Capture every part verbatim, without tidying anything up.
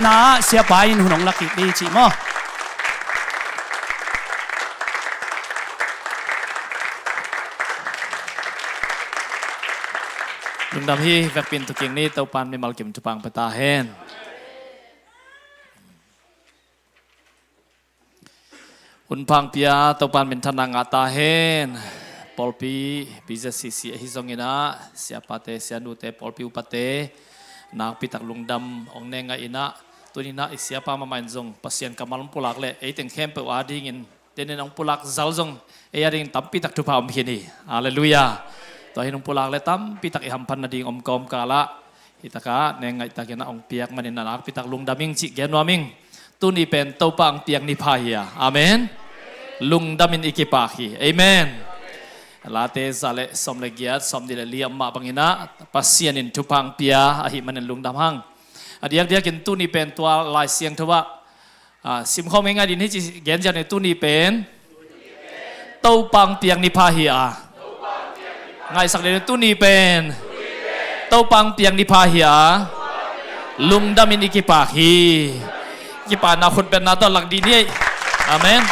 na siapa in hun hong la kik ding cih maw? Lungdam hi, vekpi in tuking ni, Topan mimal kim thupha pia ta hen. Hun pha pia, Topan minthanna ngah ta hen. Pawlpi, B Z C C ahi zongin ah, siapate, sianute, pawlpi upate, nakpi tak lungdam hong ne ngah in ah, tuni in ah i siapa mahmah in zong Pasian kammal hong pulak leh, ei teng khempeuh adingin, tuni in hong pulak zal zong, ei adingin tampi tak thupha om khin hi. Halleluiah. Tua hi in hong pulak leh tampi tak i hamphat nading om kawmkal ah, hi tak ah, ne ngaih takin ah hong piak manin a nakpi tak lungdam ing cih gen nuam ing. Tuni pen Topa hong piak ni pha hi a. Amen. Lungdam in i kipak hi. Amen. Late za le sawm le giat, sawmnih le li a om mah bangin ah, Pasian in thupha hong pia ahih manin lungdam hang. A diakdiakin tuni pen tua Lai Siangtho ah, ah, simkhawm ngei ngai ding hi ci gen ciang ni, tuni pen Topa hong piak ni pha hi a. Ngaihsak ding, tuni pen Topa hong piak ni pha hi a. Lungdam in i kipak hi. Kipakna khut betna tawh lak dih ni ei. Amen.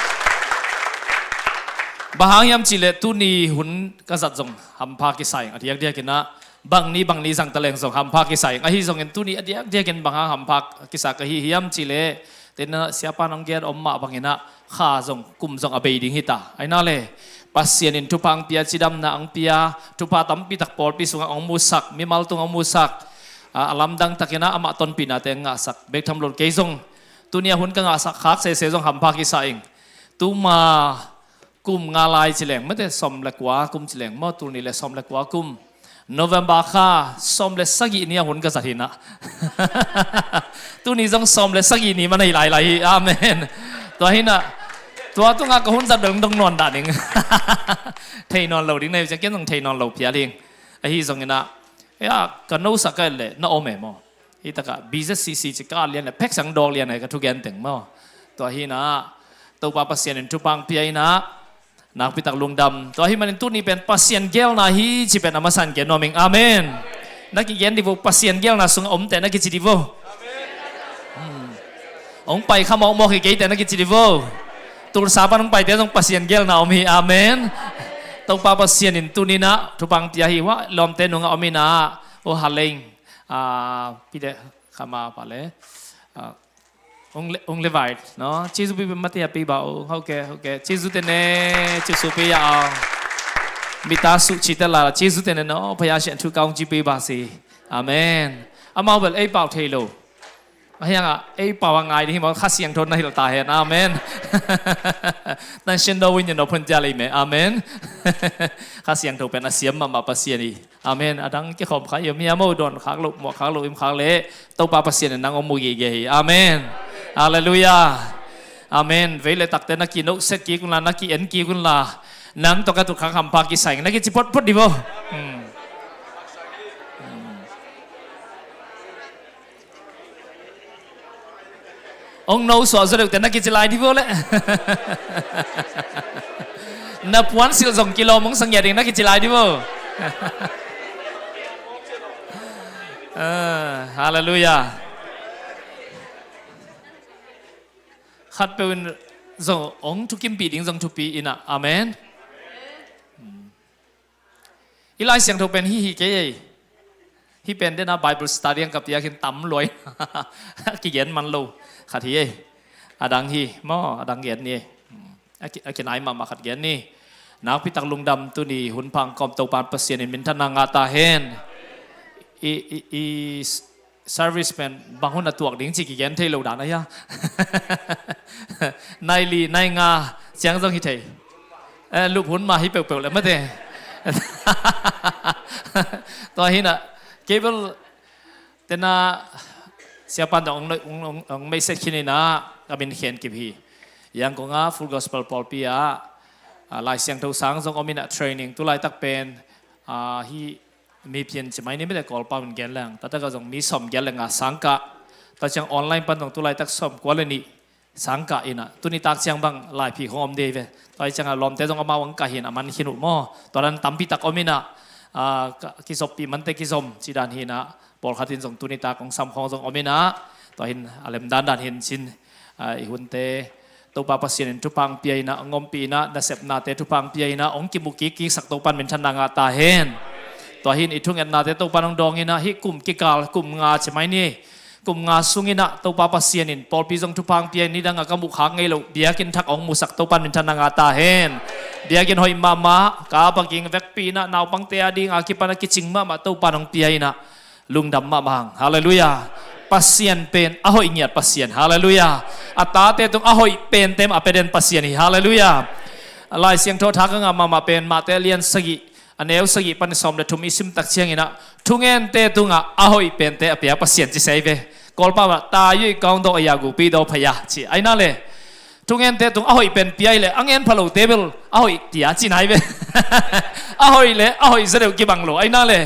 Bang hang hiam cih leh tuni hun ka zat zong hampha kisa ing. A diakdiakin ah bang ni bang ni zang ta leng zong hampha kisa ing. Ahi zongin tuni a diakdiakin bang hang hampha kisa ka hi hiam cih leh, tena siapa in hong gen om mah bangin ah, kha zong, kum zong a bei ding hi ta. Ahi nak leh, Pasian in thupha hong pia, cidamna hong pia, thupha tampi tak pawlpi sungah hong musak, mimal tungah hong musak, a, a lamdang takin ah amah tonpihnate hong ngahsak bek tham lo kei zong, tuni a hun ka ngahsak khak sese zong hampha kisa ing. Tuma kum nga lai ci leng, mate, sawm le kua kum ci leng maw, tul nih le sawm le kua kum, November kha sawm le sagih ni a hun ka zat hi in ah. Tuni zong sawm le sagih ni mah na hi lailai hi. Amen. Tua hi in ah, tua tungah ka hun zat bel dong nawn dah ning. Thei nawn lo ding na hi ciang ken zong thei nawn lo phial ing. Ahi zongin ah, ya, ka nosak ka et leh na om e maw? Hi tak ah B Z C C ci ka at lian le, phek sang dawk lian e ka thugen teng maw? Tua hi in ah, Topa Pasian in thupha hong pia in ah, nakpi tak lungdam. Tua ahih manin tuni pen Pasian geelna hi ci pen a masa in gen nuam ing. Amen. Na kigen dih vo, Pasian geelna sungah om teh na kici dih vo. Hmm. Hong pai kha mawkmawk hi kei teh na kici dih vo. Tulsa pan hong paite zong Pasian geelna om hi. Amen. Topa Pasian in tuni in ah thupha hong pia hi. Hua lawmte nungah om in ah, oh, Haleng, ah, pite kha ma pa le, ah, Ung le, ung le vai, no? Jesu pi mate a pi ba, ung, ok, ok. Jesu te ne, Jesu pi ya, ung. Mita su ci te la, Jesu te ne, no? Paya shen tu kaung ci pi ba si. Amen. Amau bel ei pau thei lo. Ahiang a, ei pau a ngai ding hi maw, Kha Siangtho na hilh ta hen. Amen. Nan shen do win yan do phun tia lei me. Amen. Kha Siangtho pen a siam mahmah Pasian hi. Amen. A dang kikhawm kha i om hiam, oh, dawn khak loh, muak khak loh, im khak leh Topa Pasian in nang hong mu gige hi. Amen. Halleluiah. Amen. Vei le takte na kinohset kik unla, na ki-en kik unla, nang tawh ka tut khak hampha kisa ing. Na kici photphot dih vo. Hmm. Hmm. Hong no suah zaw deuhte na kici lai dih vo leh. Na puan silh zong kilawm hong sa ngiat ding na kici lai dih vo. Ah, halleluiah. Khatpeuh in zong hong thukimpih ding zong thupi in ah. Amen. I Lai Siangtho pen hih hi kei ei. Hih pen dena Bible study ang ka piak in tam luai. Kigen man lo khat hi ei. A dang hi maw, a dang gen ni ei. A ki, a kinai mahmah khat gen ni. Nakpi tak lungdam, tuni hun pha kawm Topa Pasian in minthanna ngah ta hen. I, i, i service pen bang hun a tuak ding ci kigen thei lo dan a hia. Nai li, nai nga ciang zong hi thei. Eh, lup hun mah hi peuhpeuh le mate. Tua hi in ah, cable tena siapa in ong, ong, ong, ong message khin in ah, ka min Khen Kip hi. Yangon a Full Gospel pawlpi ah, ah, Lai Siangtho sang zong om in ah training, tu laitak pen, ah, hi mi pian ci mai ni mite Kawlpau in gen leng. Tua tak ah zong mi sawm giat le nga sang kah. Tua ciang online pan zong tu laitak sawm kua le nih sang kah in ah. Tuni tak ciang bang laiphi khong om dei ve. Tua ciang a lawmte zong amau ang kah hi in ah man khin uh maw. Tua dan tampi tak om in ah. Ah, ka, kizoppih mante kizom ci dan hi in ah. Pawlkhat in zong tuni tak kong sam khong zong om in ah. Tua hin a lem dandan hin cin, ah, i hunte Topa Pasian in thupha hong pia in ah, hong ompih in ah, nasepnate thupha hong pia in ah, hong kimu kikkiksak Topa in minthanna ngah ta hen. Tua hin i thungetnate Topa in hong dawng in ah, hih kum kikal, kum nga ci mai ni. Kum nga sung in ah Topa Pasian in pawlpi zong thupha hong pia in, nidang a ka muh khak ngei loh biakinn thak hong musak Topa in minthanna ngah ta hen. Biakinn hoih mahmah, ka baking vekpi in ah, naupangte a ding a kipan a kicing mahmah Topa in hong pia in ah, lungdam mahmah hang. Halleluiah. Pasian pen a hoih ngiat Pasian. Halleluiah. A tate tung a hoih pente mah a pia den Pasian hi. Halleluiah. Lai Siangtho tha ka ngah mahmah pen Matthai a lian sagih, a neu sagih pan sawm le thum i sim tak ciangin ah, thungente tungah a hoih pente a pia Pasian ci sa hi ve. Kawlpau ah, ตายอยู่ในกองดอกหญ้า กูปีดอกพญา ci. Ahi na le, thungente tung a hoih pen pia hi leh, a ngen pha lote bel a hoih tia ci na hi ve. A hoih le a hoih zaw deuh kibang lo, ahi na le.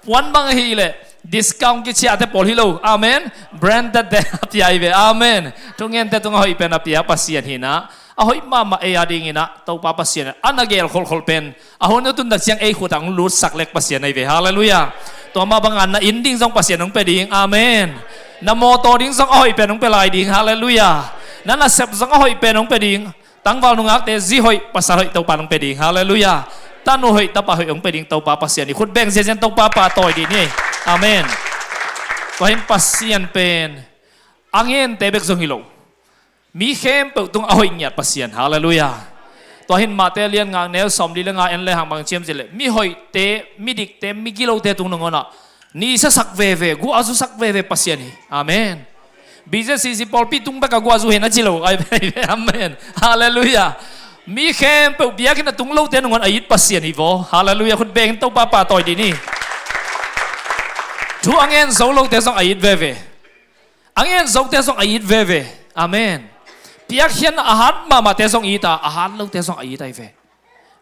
Puan bang ahih leh discount kiciahte pawl hi lo. Amen. Branded te a pia hi ve. Amen. Thungente tung a hoih pen a pia Pasian hi in ah, a hoih mahmah ei a ding in ah Topa Pasian in a na gel kholhkholh pen a hun a tun tak ciang ei khut ah hong lutsak lek Pasian ahi ve. Halleluiah. Tua mah bang a na inn ding zong Pasian hong pia ding. Amen. Na mawtaw ding zong a hoih pen hong pia lai ding. Halleluiah. Na nasep zong a hoih pen hong pia ding. Tangval nungakte zi hoih, pasal hoih Topa in hong pia ding. Halleluiah. Tanu hoih, tapa hoih hong pia ding Topa Pasian hi. Khut beng ziahziah in Topa pahtawi dih ni. Amen. Tua hin Pasian pen a ngente bek zong hi lo, mi khempeuh tung a hoih ngiat Pasian. Halleluiah. Tua hin Matthai a lian nga, a neu sawmli le nga en le hang bang ci hiam cih leh, mi hoihte, mi dikte, mi gilote tung nangawn ah ni sasak veve, guah zusak veve Pasian hi. Amen. BJCC pawlpi tung bek a guah zu hen a ci lo, ahi ve, ahi ve. Amen. Halleluiah. Mi khempeuh, biakinn a tung lote nangawn a it Pasian hi vaw. Halleluiah. Khut beng in Topa pahtawi dih ni. Thu a ngen zo lote zong a it veve. A ngen zote zong a it veve. Amen. Piakkhiatna a hat mahmahte zong it a, a hat lote zong a it ahi ve.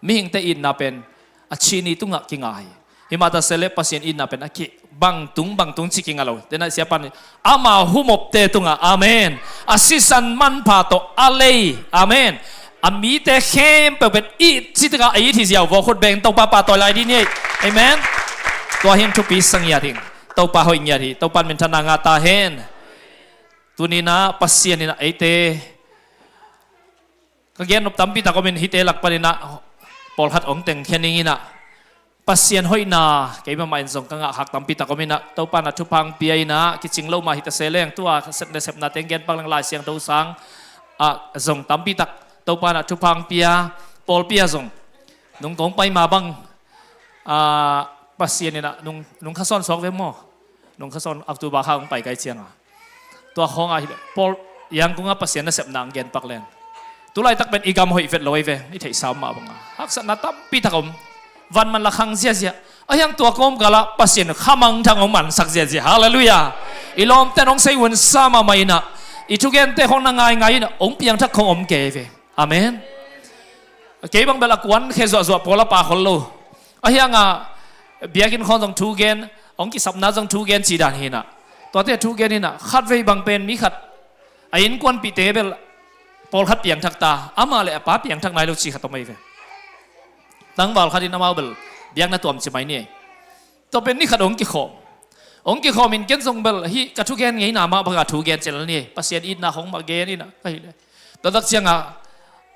Mihingte itna pen a chih ni tungah kinga hi. Himah ta se leh Pasian itna pen a ki bangtung bangtung ci kinga lo. Tena siapa in ama humopte tungah, amen, a sisan manpha tawh a lei, amen, a mite khempeuh pen it ci takah a it hi ziau vaw. Khut beng in Topa pahtawi lai dih ni. Amen. Tua hin thupi sa ngiat hi. Topa hoih ngiat hi. Topa in minthanna ngah ta hen. Tuni in ah Pasian in ah eite, ka gen nop tampi tak om in, hihte lak panin ah pawlkhat hong tengkhia ning in ah, Pasian hoihna kei mahmah in zong ka ngahkhak tampi tak om in ah, Topa in ah thupha hong pia in ah, kicing lo mah hi ta se leng, tua nasepna teng gen pak leng, Lai Siangtho sang ah zong tampi tak Topa in ah thupha hong pia, pawlpi ah zong nung kong pai ma bang, ah, Pasian in ah nung, nung kha sawn suak ve maw? Nung kha sawn October kha hong pai kai ciang a, tua khawng ah hi leh, pawl, Yangon ah Pasian nasepna hong gen pak leng, tu laitak pen i gam hoih vet lo ahi ve, i theihsa om mah bang a, haksatna tampi tak om. Van man la khang ziahziah. Ahi hang tua kawmkal ah Pasian kha mangthang hong mansak ziahziah. Halleluiah. I lawmte in hong sei hun sa mahmah in ah, i thugente khawng na ngaingai in ah, hong piangthak khawng om kei ve. Amen. Kei bang bel a kuan khe zuahzuah pawl a pha khol lo. Ahi hang a, biakinn khawng zong thu gen, hong kisapna zong thu gen cih dan hi in ah, tuate thu gen in ah, khatvei bang pen mi khat a innkuanpihte bel pawlkhat piangthak ta, amah le a pa piangthak nai lo cih khat om ahi ve. Tangval khat in amau bel biakna tuam ci mai ni. Tua pen ni khat hong kikhawm. Hong kikhawm in ken zong bel hih ka thugen ngeina mah bang a thugen ci lel ni. Pasian itna khawng mah gen in ah ka hih leh, tua tak ciang a,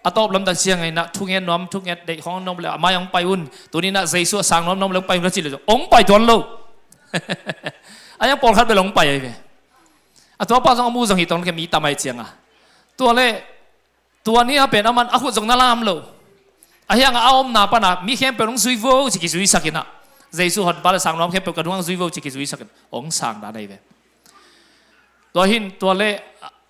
a tawp lam tak ciang in ah, thugen nuam, thugen deih khawng nuam leh a mai hong pai un. Tuni in ah Jesu a sang nuam nuam leh hong pai un ka cih leh zong hong pai tuan lo. Ahi hang pawlkhat bel hong pai ahi ve. A tua pa zong a mu zong hi tong kei, mi tam ahih ciang a. Tua leh, tua ni a pen aman a khut zong na lam lo. Ahi hang a, a omna pan a mi khempeuh hong zui vo ci kizuisak in ah, Jesu honpa le sang nuam khempeuh ka dungah zui vo ci kizuisak in hong sang dan ahi ve. Tua hin, tua leh,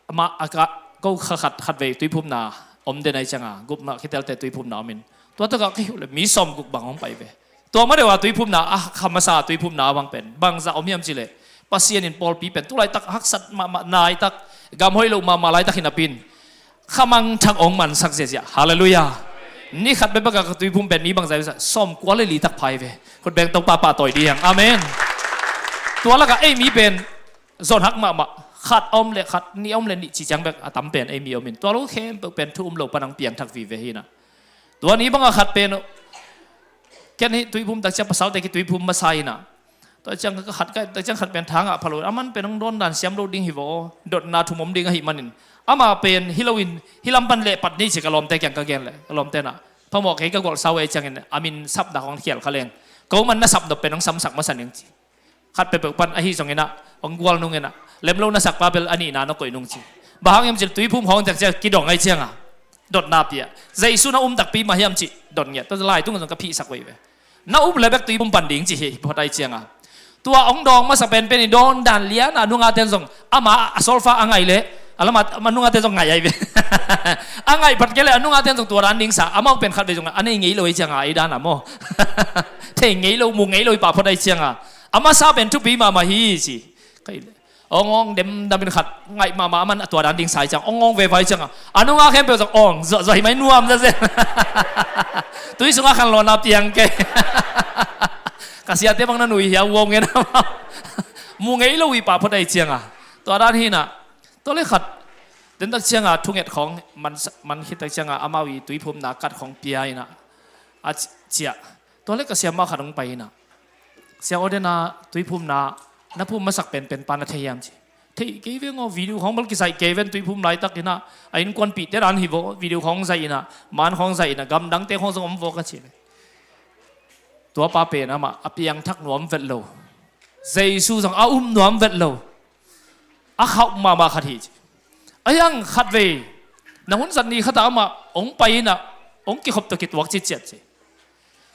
amah a ka, ko kha khat, khatvei tuiphumna om den ahih ciang a, gupna kitelte tuiphumna om in, tua tak ah ka hih uh leh mi sawmguk bang hong pai ve. Tua ma deuh a tuiphumna, a kha masa a tuiphumna a bang pen bangzah om hiam cih leh, Pasian in pawlpi pen tu laitak haksat mahmah, naitak, gam hoih lo mahmah laitak hi napi in, kha mangthang hong mansak ziahziah. Halleluiah. Ni khat bekbek a ka tuiphum pen mi bangzah hiam, sawmkua le li tak pha hi ve. Khut beng in Topa pahtawi dih hang. Amen. Tua lak ah ei mi pen zon hak mahmah. Khat a om leh khat, nih a om leh nih cih ciang bek a tam pen ei mi om in, tua lo khempeuh pen thu um lo pan hong piangthak vive hi in ah. Tua ni bang a khat pen, ken hih tuiphum tak ciang pasalte kituiphum masa in ah, Tua ciang ka khat ka, tua ciang khat pen thangah pha lo, aman pen hong dawn dan siam lo ding hi vaw, dotna thum om ding ahih manin, amah pen hi loin, hih lam pan leh pat ni ci ka lawmte kiang ka gen leh, ka lawmte nah, phamawh kei ka gualsa uh ei ciangin, a min sapna khawng khial kha leng, ko man na sap nop pen hong samsak masa ning ci. Khat peuhpeuh pan ahi zongin ah, hong gual nungin ah, lem lo na sak pa bel a nihna na koih nung ci. Bang hang hiam cih leh tuiphum khawng ciang ciang kidong ahih ciangin, dotna pia. Jesu na um takpi mah hiam cih dot ngiat. Tua lai tung zong ka phihsak veve. Na um le bek tuiphum pan ding ci hi phot ahih ciangin. Tua hong dawng masa penpen i dawn dan lian a nunga ten zong ama a solfa a ngaih leh, a lama a nunga ten zong ngaih ahi ve. A ngaih phat kei leh a nunga ten zong tua dan ding sa, amau pen khat vei zong a nei ngei lo ahih ciangin ei dan a maw. Thei ngei lo, mu ngei lo i pah phot ahih ciangin. A masa pen thupi mahmah hi ci. Kai leh. Ong ong dem dam in khat ngaih mahmah aman a tua dan ding sa ahih ciangin. Ong ong veve ahih ciangin. A nunga khempeuh zong ong zuahzuah hi mai nuam zazen. Tui sungah khanlawhna piang kei. Ka siate bang na nui hia uong ngen amau. Mu ngei lo i pah phot ahih ciangin. Tua dan hi nah. Tua leh khat. Den tak ciangin thunget khawng man, man khit tak ciangin amau i tuiphumna kat khawng pia in ah. A ci-, ciah. Tua leh ka siamah khat hong pai in ah. Sia aw den a tuiphumna, na phum masak penpen pa na thei hiam ci. Thei kei veng aw, video khawng bel kizaih kei ven tuiphum laitak in ah, a innkuanpihte dan hi vaw, video khawng zaih in ah, man khawng zaih in ah, gamdangte khawng zong om vaw ka ci leh. Tua pa pen amah, a piangthak nuam vet lo. Jesu zong a um nuam vet lo. A khauh mahmah khat hi ci. A hiang khat vei, na hun zat ni khat ah amah, hong pai in ah, hong kikhop tawh kituak citciat ci.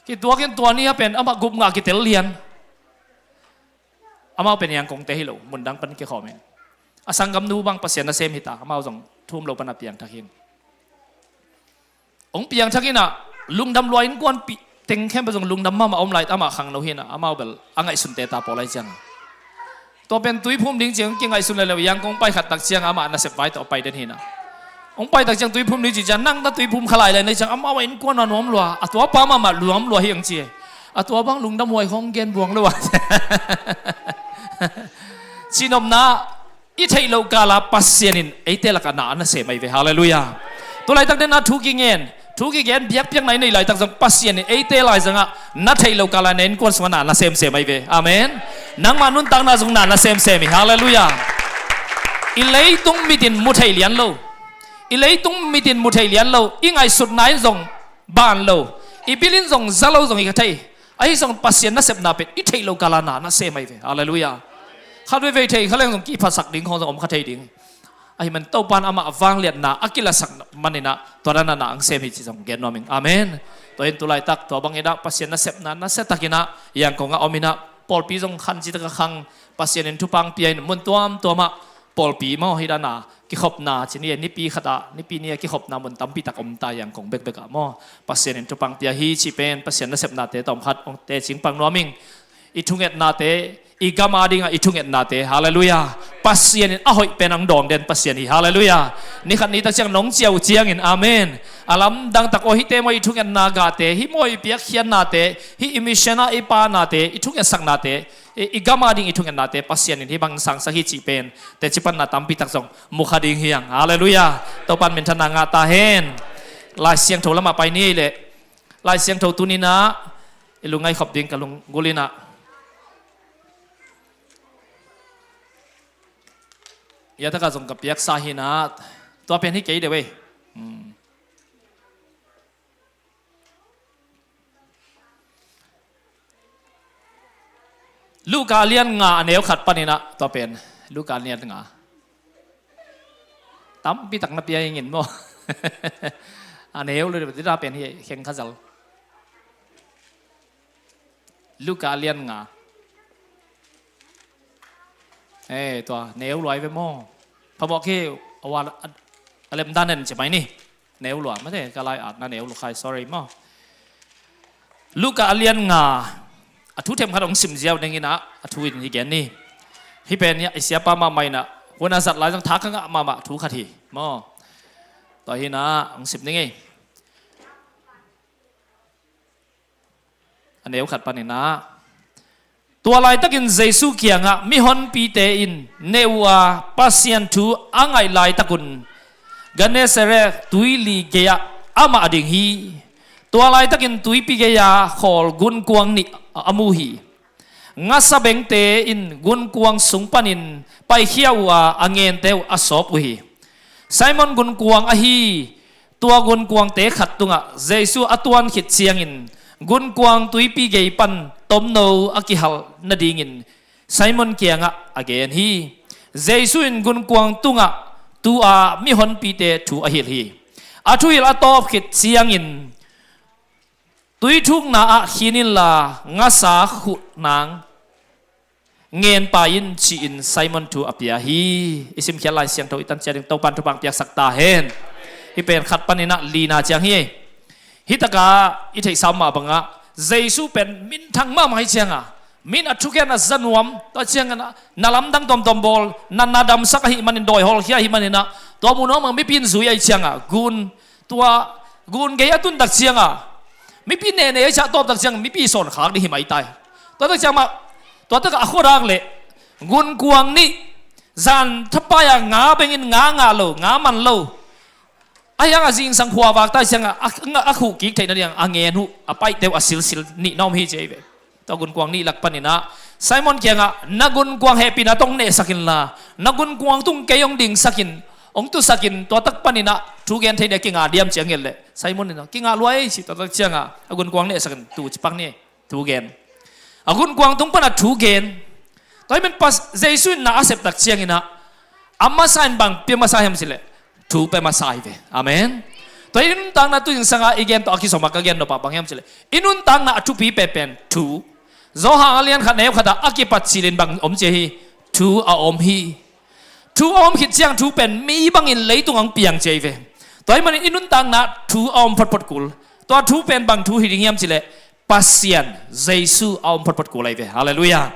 Kituak in tua ni a pen amah gup ngah kitel lian. Amau pen Yangon te hi lo, mundang pan kikhawm in. A sanggamnu bang Pasian nasem hi ta, amau zong thu um lo pan a piangthak hi in. Hong piangthak in ah, lungdam lua innkuanpih teng khempeuh zong lungdam mahmah om lai, amah khangno hi in ah, amau bel a ngaihsunte ta pawl ahih ciangin. Tua pen tuiphum ding ciang kingaihsun leh leh, Yangon pai khat tak ciangin amah nasep vai tawh pai den hi in ah. Hong pai tak ciang tuiphum ding ci ciang, nang na tuiphum kha lai lai na hih ciang, amau a innkuan a nuam lua, a tua pa mahmah nuam lua hi ang ci e. A tua bang lungdam huai khawng gen buang lo a. Cihnopna, i theih loh kal a Pasian in eite lakah na a nasem ahi ve. Halleluiah. Tu laitak den a thu kingen, thu kigen biakpiakna i neih laitak zong Pasian in eite laizangah na theih loh kal a na innkuan sungah na a nasemsem ahi ve. Amen. Nangmah nuntakna zong na a nasemsem hi. Halleluiah. I leitung mit in mu thei lian lo. I leitung mit in mu thei lian lo. I ngaihsutna in zong ban lo. I bil in zong za lo zong hi kha thei. Ahi zong Pasian nasepna pen i theih loh kal a na a nasem ahi ve. Halleluiah. Khat veivei thei kha leng zong kiphasak ding khawng zong om kha thei ding. Ahih man Topa in amah vangliatna a kilasak man in ah, tua dan a na a nasem hi ci zong gen nuam ing. Amen. Tua in tu laitak tua bang in ah Pasian nasepna nasia tak in ah Yangon ah om in ah, pawlpi zong khan citak a khang, Pasian in thupha pia in mun tuamtuam ah pawlpi maw, hi dan a kikhopna ci ni, nipi khat ah, nipi ni a kikhopna mun tampi tak om ta Yangon bekbek ah maw. Pasian in thupha pia hi cih pen Pasian nasepnate tawm khat hong teci pang nuam ing. I thungetnate, i gam a ding a i thungetnate, halleluiah, Pasian in a hoih pen hong dawng den Pasian hi. Halleluiah. Ni khat ni tak ciang nong ciah uh ciangin, amen, a lamdang tak aw, hihte maw i thungetna gahte, hih maw i piakkhiatnate, hih i mission ah i panate, i thungetsaknate, i, i gam a ding i thungetnate Pasian in hih bang sangsak hi cih pen teci panna tampi tak zong mu kha ding hi hang. Halleluiah. Topa in minthanna ngah ta hen. Lai Siangtho lamah pai ni leh, Lai Siangtho tuni in ah i lungngaih khop ding ka lunggulh in ah, ia taka zong ka piaksa hi in ah, tua pen hi kei deuh ei. Hmm. Luka a lian nga a neu khat pan in ah, tua pen Luka a lian nga. Tampi tak na pia ing in maw. A neu lo deuh, tua pen hi kheng kha zal. Luka a lian nga. Eh, tua neu lua hi ve maw. Phamawh kei a, a lem dan en ci mai ni. Neu lua mate, ka lai-at na neu lua khai, sorry maw. Luka a lian nga, a thu themkhat hong sim ziau ding in ah, a thu in hi gen ni. Hih pen i siapa mahmah in ah, hun a zat lai zong tha ka ngah mahmah thu khat hi maw. Tua hi in ah hong sim ding ei. A neu khat pan in ah, tua laitakin Jesu kiangah mihonpite in ne uh a, Pasian thu a ngaih laitakun Gennesaret tuili gei-ah amah a ding hi. Tua laitakin tuipi gei-a khawl gunkuang nih a mu hi. Ngasa bengte in gunkuang sung panin paikhia uh a, a ngente uh a sawp uh hi. Simon gunkuang ahi tua gunkuangte khat tungah Jesu a tuan khit ciangin gunkuang tuipi gei pan tomno a kihalh nadingin Simon kiangah a gen hi. Jesu in gunkuang tungah tu-a mihonpite thu a hilh hi. A thuhilh a tawp khit ciangin, "Tuithukna ah khin inla, ngasa khuh nang ngen pai in," ci-in Simon thu a pia hi. I simkhiat Lai Siangtho i tan ciat ding Topan thupha piaksak ta hen. Hih pen khat panin ah lina ciang hi. Hih takah i theihsa mah bangah Jesu pen minthang mahmah hi ciangah, min a thugen a za nuam, tua ciangah na lamdang tuamtuam bawl, na, na damsak ahih manin, dawi hawlkhia ahih manin ah, tua mun nuam ah mipi in zui ahih ciangah, gun, tua gun gei a tun tak ciangah, mipi nene ahih ciang, a tawp tak ciang mipi sawn khak ding hi maitai. Tua tak ciang mah, tua takah a khuadak leh gunkuang nih zan thapai-a nga bengin nga ngah lo, nga man lo. Ahi hangah zingsang khua vak ta ciangah, a, a, a khuh kik theih nading a ngen uh a paihte uh a silsil nih na om hi ci hi ve. Tua gunkuang nih lak panin ah Simon kiangah, "Na gunkuang hehpihna tawh hong nehsak inla, na gunkuang tung kei hong dingsak in, hong tusak in, tua tak panin ah thu gen thei ding a kingah diam?" ci a nget leh Simon in ah, "Kingah lua ei," ci. Tua tak ciangah a gunkuang nehsak in, "Tu ci pak ni." Thu gen. A gunkuang tung pan a thu gen. Tua hi man Pas-, Jesu in na a sep tak ciangin ah, a masa in bang pia masa hiam cih leh, thu pia masa hi ve. Amen. Tua hi i nuntakna tu zingsang a i gen tawh a kizom a ka gen nop ah bang hiam cih leh, i nuntakna a thupi pen pen thu. Johan a lian khat neu khat ah a kipat cil in bang om ci hi, thu a om hi. Thu a om khit ciang thu pen mi bangin leitung ah hong piang ci hi ve. Tua hi manin i nuntakna thu a om photphot kul. Tua thu pen bang thu hi ding hiam cih leh, Pasian Jesu a om photphot kul ahi ve. Halleluiah.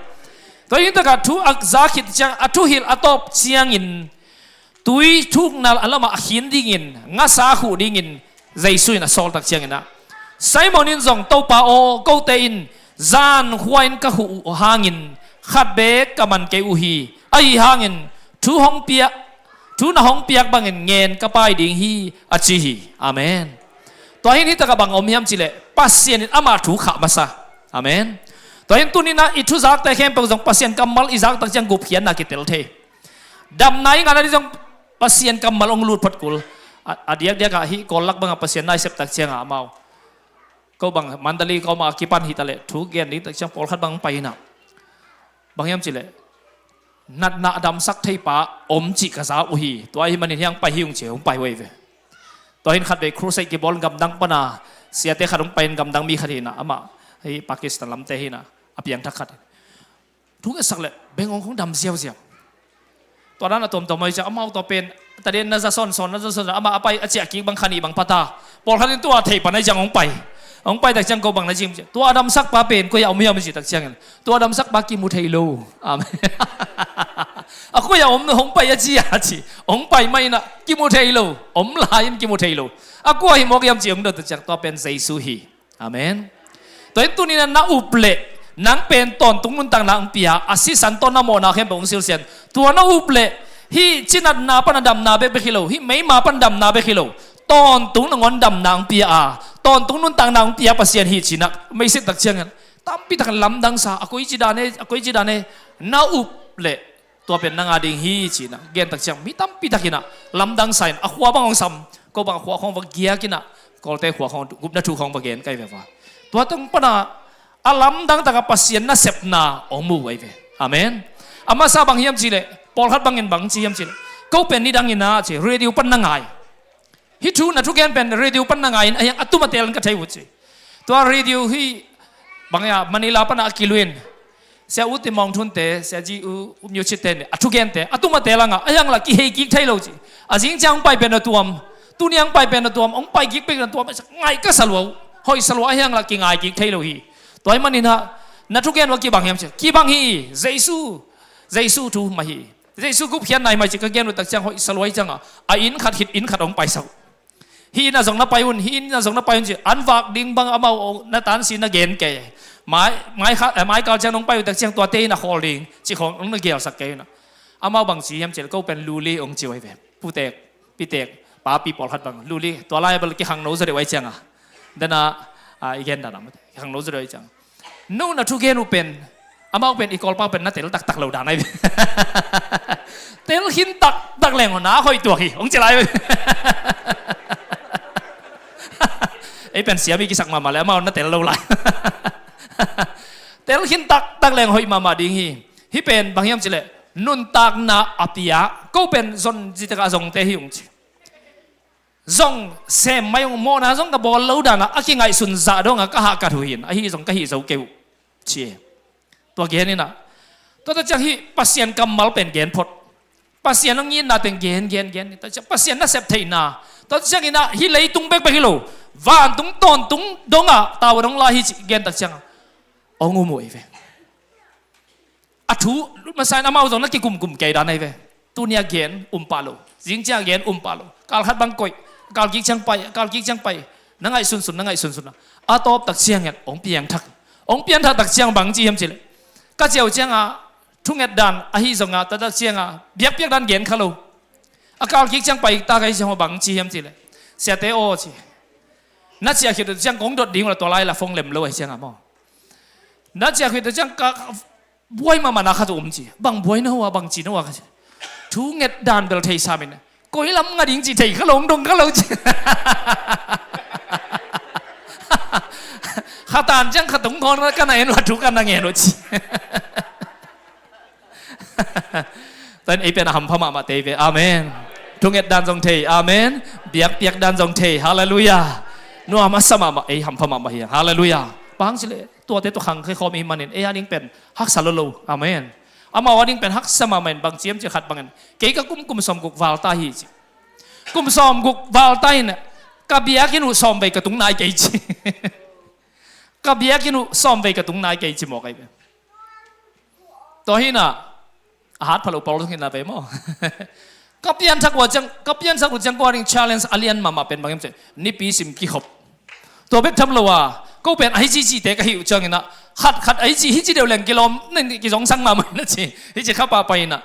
Tua hi takah thu a za khit ciang, a thuhilh a tawp ciangin, tuithukna lamah a khin dingin, ngasa khuh dingin Jesu in a sawl tak ciangin ah, Simon in zong, "Topa aw, kote in zan khua in ka khuh uh hangin khat beek ka man kei uh hi. Ahi hangin thu hong piak, thu na hong piak bangin ngen ka pai ding hi," a ci hi. Amen. Tua hi in hih takah bang om hiam cih leh, Pasian in amah thu khah masa. Amen. Tua hi in tuni-in ah i thuzakte khempeuh zong Pasian kammal i zak tak ciang gupkhiatna kitel thei. Damna i ngah nading zong Pasian kammal hong lut phot kul. A, a diakdiak ah hih Kawl lak bangah Pasian na i sep tak ciangah amau, ko bang Mandalay ko mah a kipan hi ta leh, thu gen ding tak ciang pawlkhat bang hong pai hi in ah, bang hiam cih leh, "Natna a damsak thei pa om cih ka za uh hi. Tua ahih manin hiah hong pai hi ung," ci, hong pai uh ahi ve. Tua hi in khatvei crusade kibawl in gamdang pan a siate khat hong pai in, gamdang mi khat hi in ah, amah hih Pakistan lamte hi in ah, a piangthak khat. Thu ngetsak leh beng hong khong dam ziauziau. Tua dan a tuamtuam ahi ciang, amau tua pen, taden na za sawnsawn, na za sawnsawn, amah a pai a ciah kik bang kha nih bang pha ta. Pawlkhat in tua thei pan ahi ciang hong pai. Hong pai tak ciang ko bang na ci hiam cih leh, "Tua a damsak pa pen koi-ah om hiam?" ci tak ciangin, "Tua a damsak pa kimu thei lo." Amen. "A koi-ah om, hong pai a ci a," ci. Hong pai mah in ah kimu thei lo. Om lai-in kimu thei lo. "A kua hi mawk hiam?" ci hong dot tak ciang, "Tua pen Jesu hi." Amen. Tua hi in tuni-in ah na up leh, nang pen tawntung nuntakna hong pia, a sisan tawh na mawhna khempeuh hong silsian. Tua na up leh, hih cinatna pan a damna bekbek hi lo, hih meima pan damna bek hi lo, tawntung nangawn damna hong pia a, tawntung nuntakna hong pia Pasian hi ci-in ah, meisit tak ciangin, tampi takin lamdangsa, "A koi ci dan e, a koi ci dan e," na up leh, "Tua pen nang a ding hi," ci-in ah gen tak ciang mi tampi takin ah lamdangsa in, a khua bang hong sam, ko bang a khua khawng va giak in ah, Kawlte khua khawng gupna thu khawng va gen ka hi ve va. Tua tung pan a, a lamdang takah Pasian nasepna hong mu uh ahi ve. Amen. A masa bang hiam cih leh, pawlkhat bangin bang ci hiam cih leh, "Ko pen nidang in ah," ci, "radio pan na ngai. Hih thu, na thugen pen radio pan na ngai in, ahi hang a tum a tel in ka thei uh," ci. Tua radio hih bang hiam, Manila pan a kilui in, Sia U Tin Maung Thun te, Sia Ji U, U Myo Chit te in a thugente a tum a tel hang a, ahi hang lah kihei kik thei lo ci. "A zing ciang hong pai pen na tuam, tuni hong pai pen na tuam, hong pai kik pen na tuam, ngai ka sa lua uh, hoih sa lua, ahi hang lah kingai kik thei lo hi. Tua ahih manin ah, na thugen uh a kibang hiam?" ci. "Kibang hi, Jesu, Jesu thu mah hi. Jesu gupkhiatna hi mah hi," ci. Ka gen uh tak ciang hoih sa lua hi ciang a, a inn khat khit inn khat hong paisak uh. "Hih inn ah zong na pai un, hih inn ah zong na pai un," ci. An vak ding bang amau na tansi na gen kei. Mai, mai kha, eh, mai kal ciang nong pai uh tak ciang tuate inn ah khawl ding ci khawng nong na gelsak kei un ah. Amau bang ci hiam cih leh, "Ko pen Luli," hong ci uh ahi ve. Putek, pitek, papi pawlkhat bang, "Luli," tua lai bel kikhangno zaw deuh ahi ciang a. Dana, ah, i gen dan ah, kikhangno zaw deuh ahi ciang. "No na thugen uh pen Amau pen i Kawlpau pen na tel taktak lo dan ahi ve. Tel khin taktak leng na hoih tuak hi hong ci lai ve. Ei pen siam i kisak mahmah le amau na tel lo lai. Tel khin taktak leng hoih mahmah ding hi. Hih pen bang hiam cih leh nuntakna a pia, ko pen zon zitek a zongte hi ung ci. Zong sem mai ung, mawhna zong ka bawl lo dan a, a kingaihsun zah dong a ka hahkat uh hi in, ahi zong ka hih zo kei uh ci. Tua gen in ah, tua tak ciang hih Pasian kammal pen gen phot. Pasian hong itna teng gen gen gen, tua ciang Pasian nasep theihna, tua ciangin ah hih leitung bekbek hi lo, vantung tawntung dong ah tau a dong lai hi cih gen tak ciang a hong um uh hi ve. A thu lut masa in amau zong na kikumkum kei dan ahi ve. Tuni a gen um pah lo, zing ciang a gen um pah lo. Kal khat bang koih, kal kik ciang pai, kal kik ciang pai. Na ngaihsunsun, na ngaihsunsun a, a tawp tak ciangin hong piangthak. Hong piangthak tak ciang bang ci hiam cih leh, ka ciau ciang a thunget dan ahi zong a, tua tak ciang a biakpiak dan gen kha lo. A kal kik ciang pai tak ahi ciang a bang ci hiam cih leh, siate aw ci, na ciah khit uh ciang kong dot ding uh la, tua lai la phone lem lo ahi ciang a maw. Na ciah khit uh ciang ka buai mahmah na khat um ci. Bang buai na hua, bang ci na hua ka ci. Thu nget dan bel thei sam in, koi lam nga ding ci thei kha lo, hong dong kha lo ci. Kha tan ciang kha tung khawn ka na en uh a, thu ka na ngen uh ci. Tua in ei pen a hampha mahmah te hi ve. Amen. Thu nget dan zong thei. Amen. Biakpiak dan zong thei. Halleluiah. Nuam a sa mahmah, ei hampha mahmah hi. Halleluiah. Bang hang cih leh tuate tawh khangkhia khawm i hih manin ei a ding pen haksa lo lo. Amen. Amau a ding pen haksa mahmah in, bang ci hiam cih leh khat bangin, kei ka kum kum sawmguk val ta hi ci. Kum sawmguk val ta in, ka biakinn uh sawmvei ka tung nai kei ci. Ka biakinn uh sawmvei ka tung nai kei ci mawk ahi ve. Tua hi in ah, a hat pha lo pawl zong hi in ah ve maw. Ka pianthak uh ciang, ka pianthak uh ciang kua ding challenge a lian mahmah pen bang hiam cih leh, nipi sim kikhop. Tua bek tham lo a, ko pen a hici cite ka hih uh ciangin ah, khat khat a hici, hici deuh leng kilawm, nen kizongsang mahmah na ci. Hici kha pahpah in ah,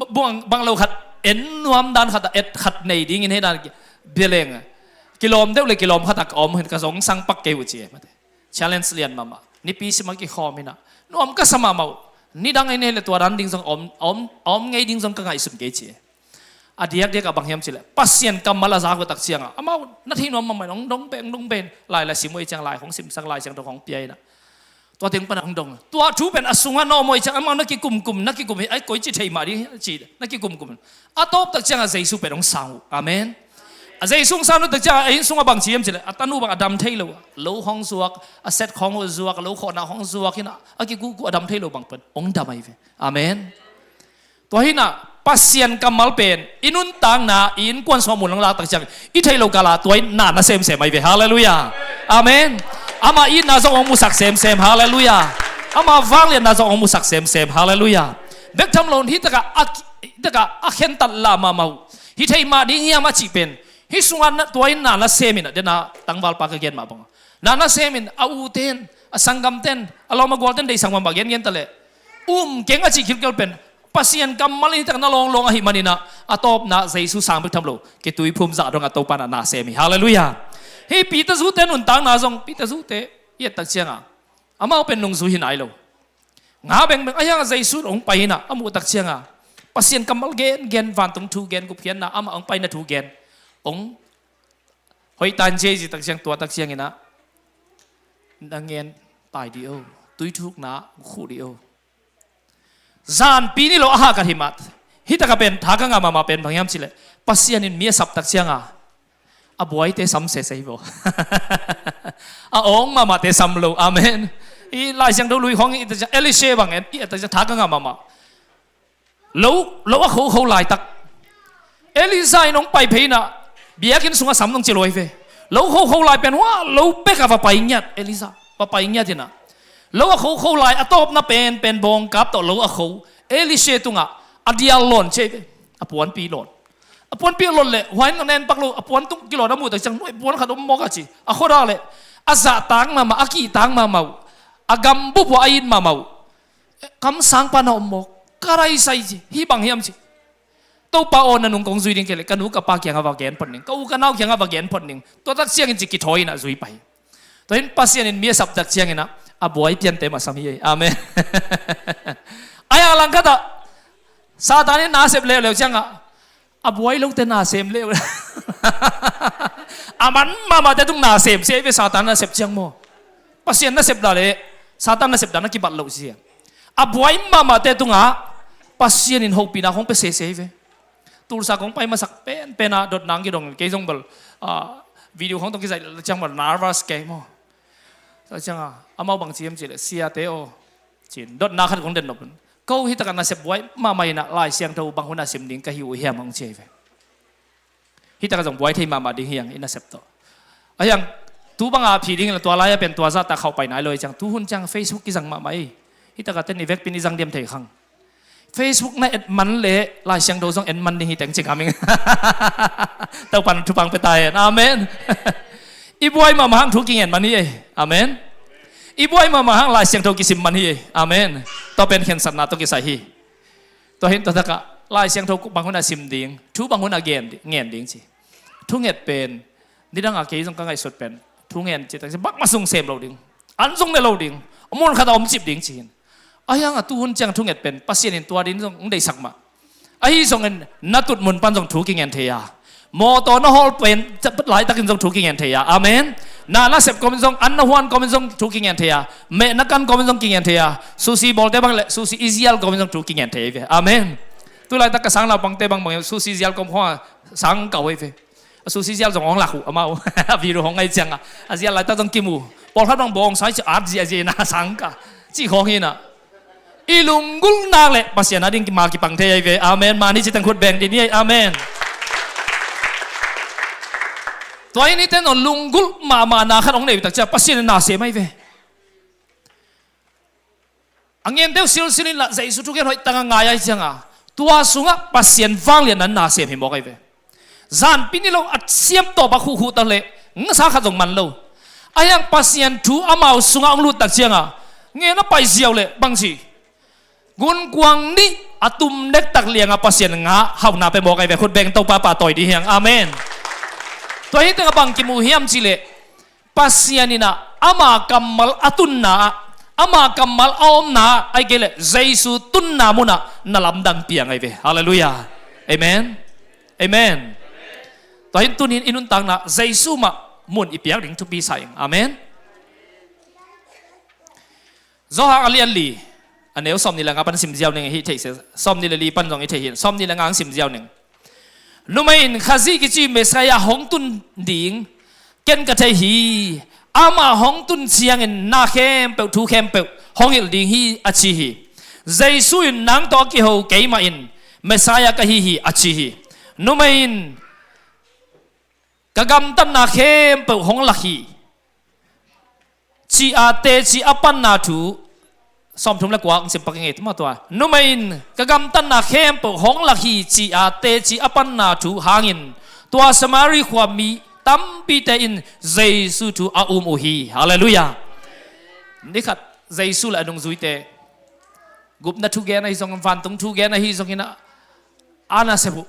bang, bang lo khat en nuam dan khat a, et khat nei dingin hih dan bia leng, kilawm deuh le kilawm khat a ka om hi in, ka zongsang pak kei uh ci. Challenge lian mahmah. Nipi sim a kikhawm hi in ah, nuam ka sa mahmah uh. Nidang ei nei le tua dan ding zong a om, a om, a om ngei ding zong ka ngaihsun kei ci. A diakdiak a bang hiam cih leh, Pasian kammal a zak uh tak ciang a, amau na thei nuam mahmah in, hong dong pen, hong dong pen, lai la sim uh ei ciang lai hong simsak, Lai Siangtho hong pia in ah, tua teng pan a hong dong. Tua thu pen a sungah na om uh ei ciang amau na kikumkum, na kikum hi, ai koi ci thei mah ding ci, na kikumkum. A tawp tak ciang a Jesu pen hong sang uh. Amen. A Jesu hong sang uh tak ciang a, a inn sungah bang ci hiam cih leh, a tanu bang a dam thei lo, lo hong zuak, a set khawng uh zuak, lo khawhna hong zuak hi in ah, a kikuku a dam thei lo bang pen hong dam ahi ve. Amen. Tua hi in ah, Pasian kammal pen i nuntakna, i innkuan sung ah mun hong lak tak ciang, i theih loh kal ah tua in na na semsem ahi ve. Halleluiah. Amen. Ama itna zong hong musak semsem. Halleluiah. Ama vangliatna zong hong musak semsem. Halleluiah. Bek tham lo in, hih tak a, hih tak a a khentat lah mahmah uh, hi thei mah ding hiam a cih pen, hih sungah na, tua in na na sem in ah, den a tangvalpa ka gen mah bang, na na sem in, a ute in, a sanggamte in, a lawm a gualte in deihsak mahmah gengen ta leh, um keng a cih khilkel pen, Pasian kammal in hih tak na lawnglawng ahih manin ah, a tawpna Jesu sang bek tham lo, kituiphum zah dong a Topa in ah na sem hi. Halleluiah. Hih Peter zute nuntakna zong, Peter zute i et tak ciang a, amau pen nungzui hi nai lo. Nga bengbeng a hiang a Jesu hong pai in ah, a muh tak ciang a, Pasian kammal gen, gen, vantung thu gen, gupkhiatna, amah hong paina thu gen. Hong hoih tan ci ei cih tak ciang, tua tak ciangin ah, na ngen tai dih o, tui thukna khuh dih o. Zanpi ni lo a hahkat hi mah. Hih tak a pen tha ka ngah mahmah pen bang hiam cih leh, Pasian in mi a sap tak ciang a, a buaite sam sese hi vaw. A awng mahmahte sam lo. Amen. I Lai Siangtho lui khawng i et tak ciang, Elisha bang en, i et tak ciang tha ka ngah mahmah. Lo, lo a khokho laitak. Elijah in hong pai phei in ah, biakinn sungah sam nong ci lo hi ve. Lo khokho lai pen, hua, lo bek a va pai ngiat, Elijah. Va pai ngiat in ah, lo a khokho lai, a tawpna pen, pen bawngkap tawh lo a kho. Elisha tungah a dial lawn ci hi ve. A puanpi lawn. A puanpi a lawn leh, hua in a nen pak lo, a puan tung kilawn a muh tak ciang, nuai puan khat om mawk a ci. A khuadak leh, a zahtak mahmah, a kihtak mahmah uh. A gambup uh a it mahmah uh. Kamsangpa na om mawk. Ka raisai ci, hih bang hiam ci. Topa aw, nanung kong zui ding kei leh, ka nu ka pa kiangah va gen phot ning, ka u ka nau kiangah va gen phot ning. Tua tak ciangin ci kithawi in ah zui pai. Tua in Pasian in mi a sap tak ciangin ah a buai piante mah sam hi ei. Amen. Ahi hang langkhat ah Satan in na a sep leuleu ciangah a buai lote na sem leu. A man mahmahte tung na sem sia hi ve, Satan na sep ciang maw. Pasian na sep dan le Satan na sep dan na kibat loh sia. A buai mahmahte tungah Pasian in hopihna hong pia sese hi ve. Tulsa kong pai masak penpen ah dotna hong kidong kei zong bel, ah, video hong tong kizaih ciang bel nervous kei maw. Tua ciangah amau bang ci hiam cih leh, siate aw, ci-in dotna khat kong den nop un. Ko hi takah nasep buai mahmah inah Lai Siangtho bang hunah sim ding ka hi uh hiam hong ci hi ve. Hi takah zong buai thei mahmah ding hi hang i nasep tawh. Ahi hang tu bangah phi ding hi la tua lai-ah pen tua zahtak khauh pai nai lo hi ciang, tu hun ciang Facebook kizang mahmah hi. Hi takah ten i vekpi in i zang diam thei khang. Facebook na et man le Lai Siangtho zong et man ding hi teng ci ngam ing. Topa'n thupha pia ta hen. Amen. I buai mahmah hang thu kingen man hi ei. Amen. I buai mahmah hang Lai Siangtho kisim man hi ei. Amen. Tua pen khensatna tawh kisai hi. Tua hi in tua takah Lai Siangtho bang hunah sim ding, thu bang hunah gen di-, ngen ding ci. Thunget pen nidangah kei zong ka ngaihsut pen thungen ci tak ciang bangmah sung sem lo ding, an zong ne lo ding, a mun khatah om cip ding ci hi in. Ahi hangah tu hun ciang thunget pen Pasian in tua ding zong hong deihsak mah. Ahi zongin na tut mun pan zong thu kingen thei a, mawtaw na hawl pen laitakin zong thu kingen thei a. Amen. Na nasep kawmin zong, an na huan kawmin zong thu kingen thei a, meh na kan kawmin zong kingen thei a, sushi bawlte bang le sushi i zial kawmin zong thu kingen thei ve. Amen. Tu laitak ka sang naupangte bangbang sushi zial kawm khawng a sang kau hi ve. A sushi zial zong hong lak uh amau. A video hong ngai ciangah a zial laitak zong kimu. Pawlkhat bang bawng sai ci at zia zia na sang ka cih khawng hi na. I lunggulh nak le Pasian a ding ma kipang thei ahi ve. Amen. Mani ci teng khut beng dih ni ei. Amen. Tua in hihte nawn lunggulh mahmahna khat hong nei uh tak ciang Pasian in na sem ahi ve. A ngente uh silsil in lah Jesu thugen hoih tangah ngai ahi cianga tua sungah Pasian vangliatna na sem hi mawk ahi ve. Zanpi ni lo a siam tawp a khuhkhuh tak leh ngasa khat zong man lo. Ahi hang Pasian thu amau sungah hong lut tak cianga ngen a pai ziau leh bangci gunkuang nih a tum dektak lianga Pasian ngah hauhna pia mawk ahi ve. Khut beng Topa pahtawi dih hiang. Amen. Tua hi tengah bang kimu hiam cihleh Pasian in ah ama kammal a tunna ah, ama kammal a omna ah, ahih kei leh Jesu tunna munah na lamdang piang ahi ve. Halleluiah. Amen. Amen. Tua hi in tuni in i nuntakna Jesu mah mun i piak ding thupi sa ing. Amen. Johan a lian li a neu sawmnih le nga pan sim ziau ning hi thei se, sawmnih le li pan zong hi thei hi, sawmnih le nga ang sim ziau ning. Numei in Khazih kici Messiah hong tun ding ken ka thei hi. Amah hong tun ciangin na khempeuh, thu khempeuh hong hilh ding hi a ci hi. Jesu in nang tawh a kiho keimah in Messiah ka hi hi a ci hi. Numei in ka gamtatna khempeuh hong lak hi. Ci a teci a panna thu sawmthum le kua ang sim pak i ngei tuma tua. Numei in ka gamtatna khempeuh hong lak hi ci a teci a panna thu hangin tua Samari khuami tampite in Jesu thu a um uh hi. Halleluiah. Nikhat Jesu le a nungzuite gupna thugen ahi zong, vantung thugen ahi zongin a, a nasep uh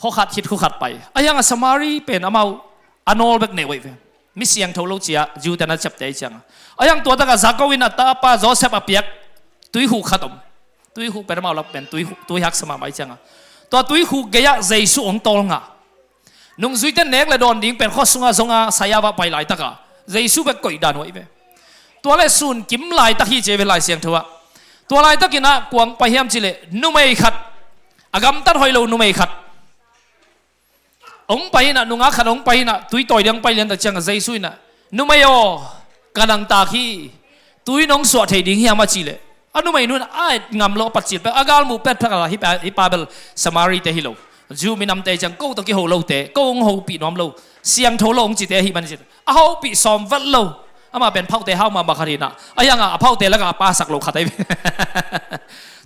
khuakhat khit khuakhat pai. Ahi hangah Samari pen amau a nawl bek neu ahi ve. Mi siangtho lo cia Jew-te na ciapte ahi cianga. Ahi hang tua takah Jakob in a tapa Joseph a piak tuikhuk khat om. Tuikhuk pen amau lak pen tuikhuk, tuihak sa mahmah ahi cianga. Tua tuikhuk gei-ah Jesu hong tawlngah. Nungzuite nek le dawn ding pen khua sungah zonga saya vah pai laitakah Jesu bek koih dan uh ahi ve. Tua le sun kim laitak hi ci ahi ve Lai Siangtho ah. Tua laitakin ah kua hong pai hiam cihleh numei khat, a gamtat hoih lo numei khat hong pai inah, nungak khat hong pai inah, tui tawi ding hong pai lian tak ciangah Jesu inah, "Numei aw, ka nangtak hi, tui nong suah thei ding hiam?" a cih leh, a numei nu in a et ngam lo, a patcil pek, a galmuh petphek a, hih pa, hih pa bel Samari-te hi lo, Jew minamte hi ciang, ko tawh kiho lote, ko hong hopih nuam lo, siangtho lo hong cite ahih man ci. A hopih sawm vat lo, amah pen phaute hau mahmah khat hi inah, ahi hangah a phaute lakah a pasak lo khat ahi ve.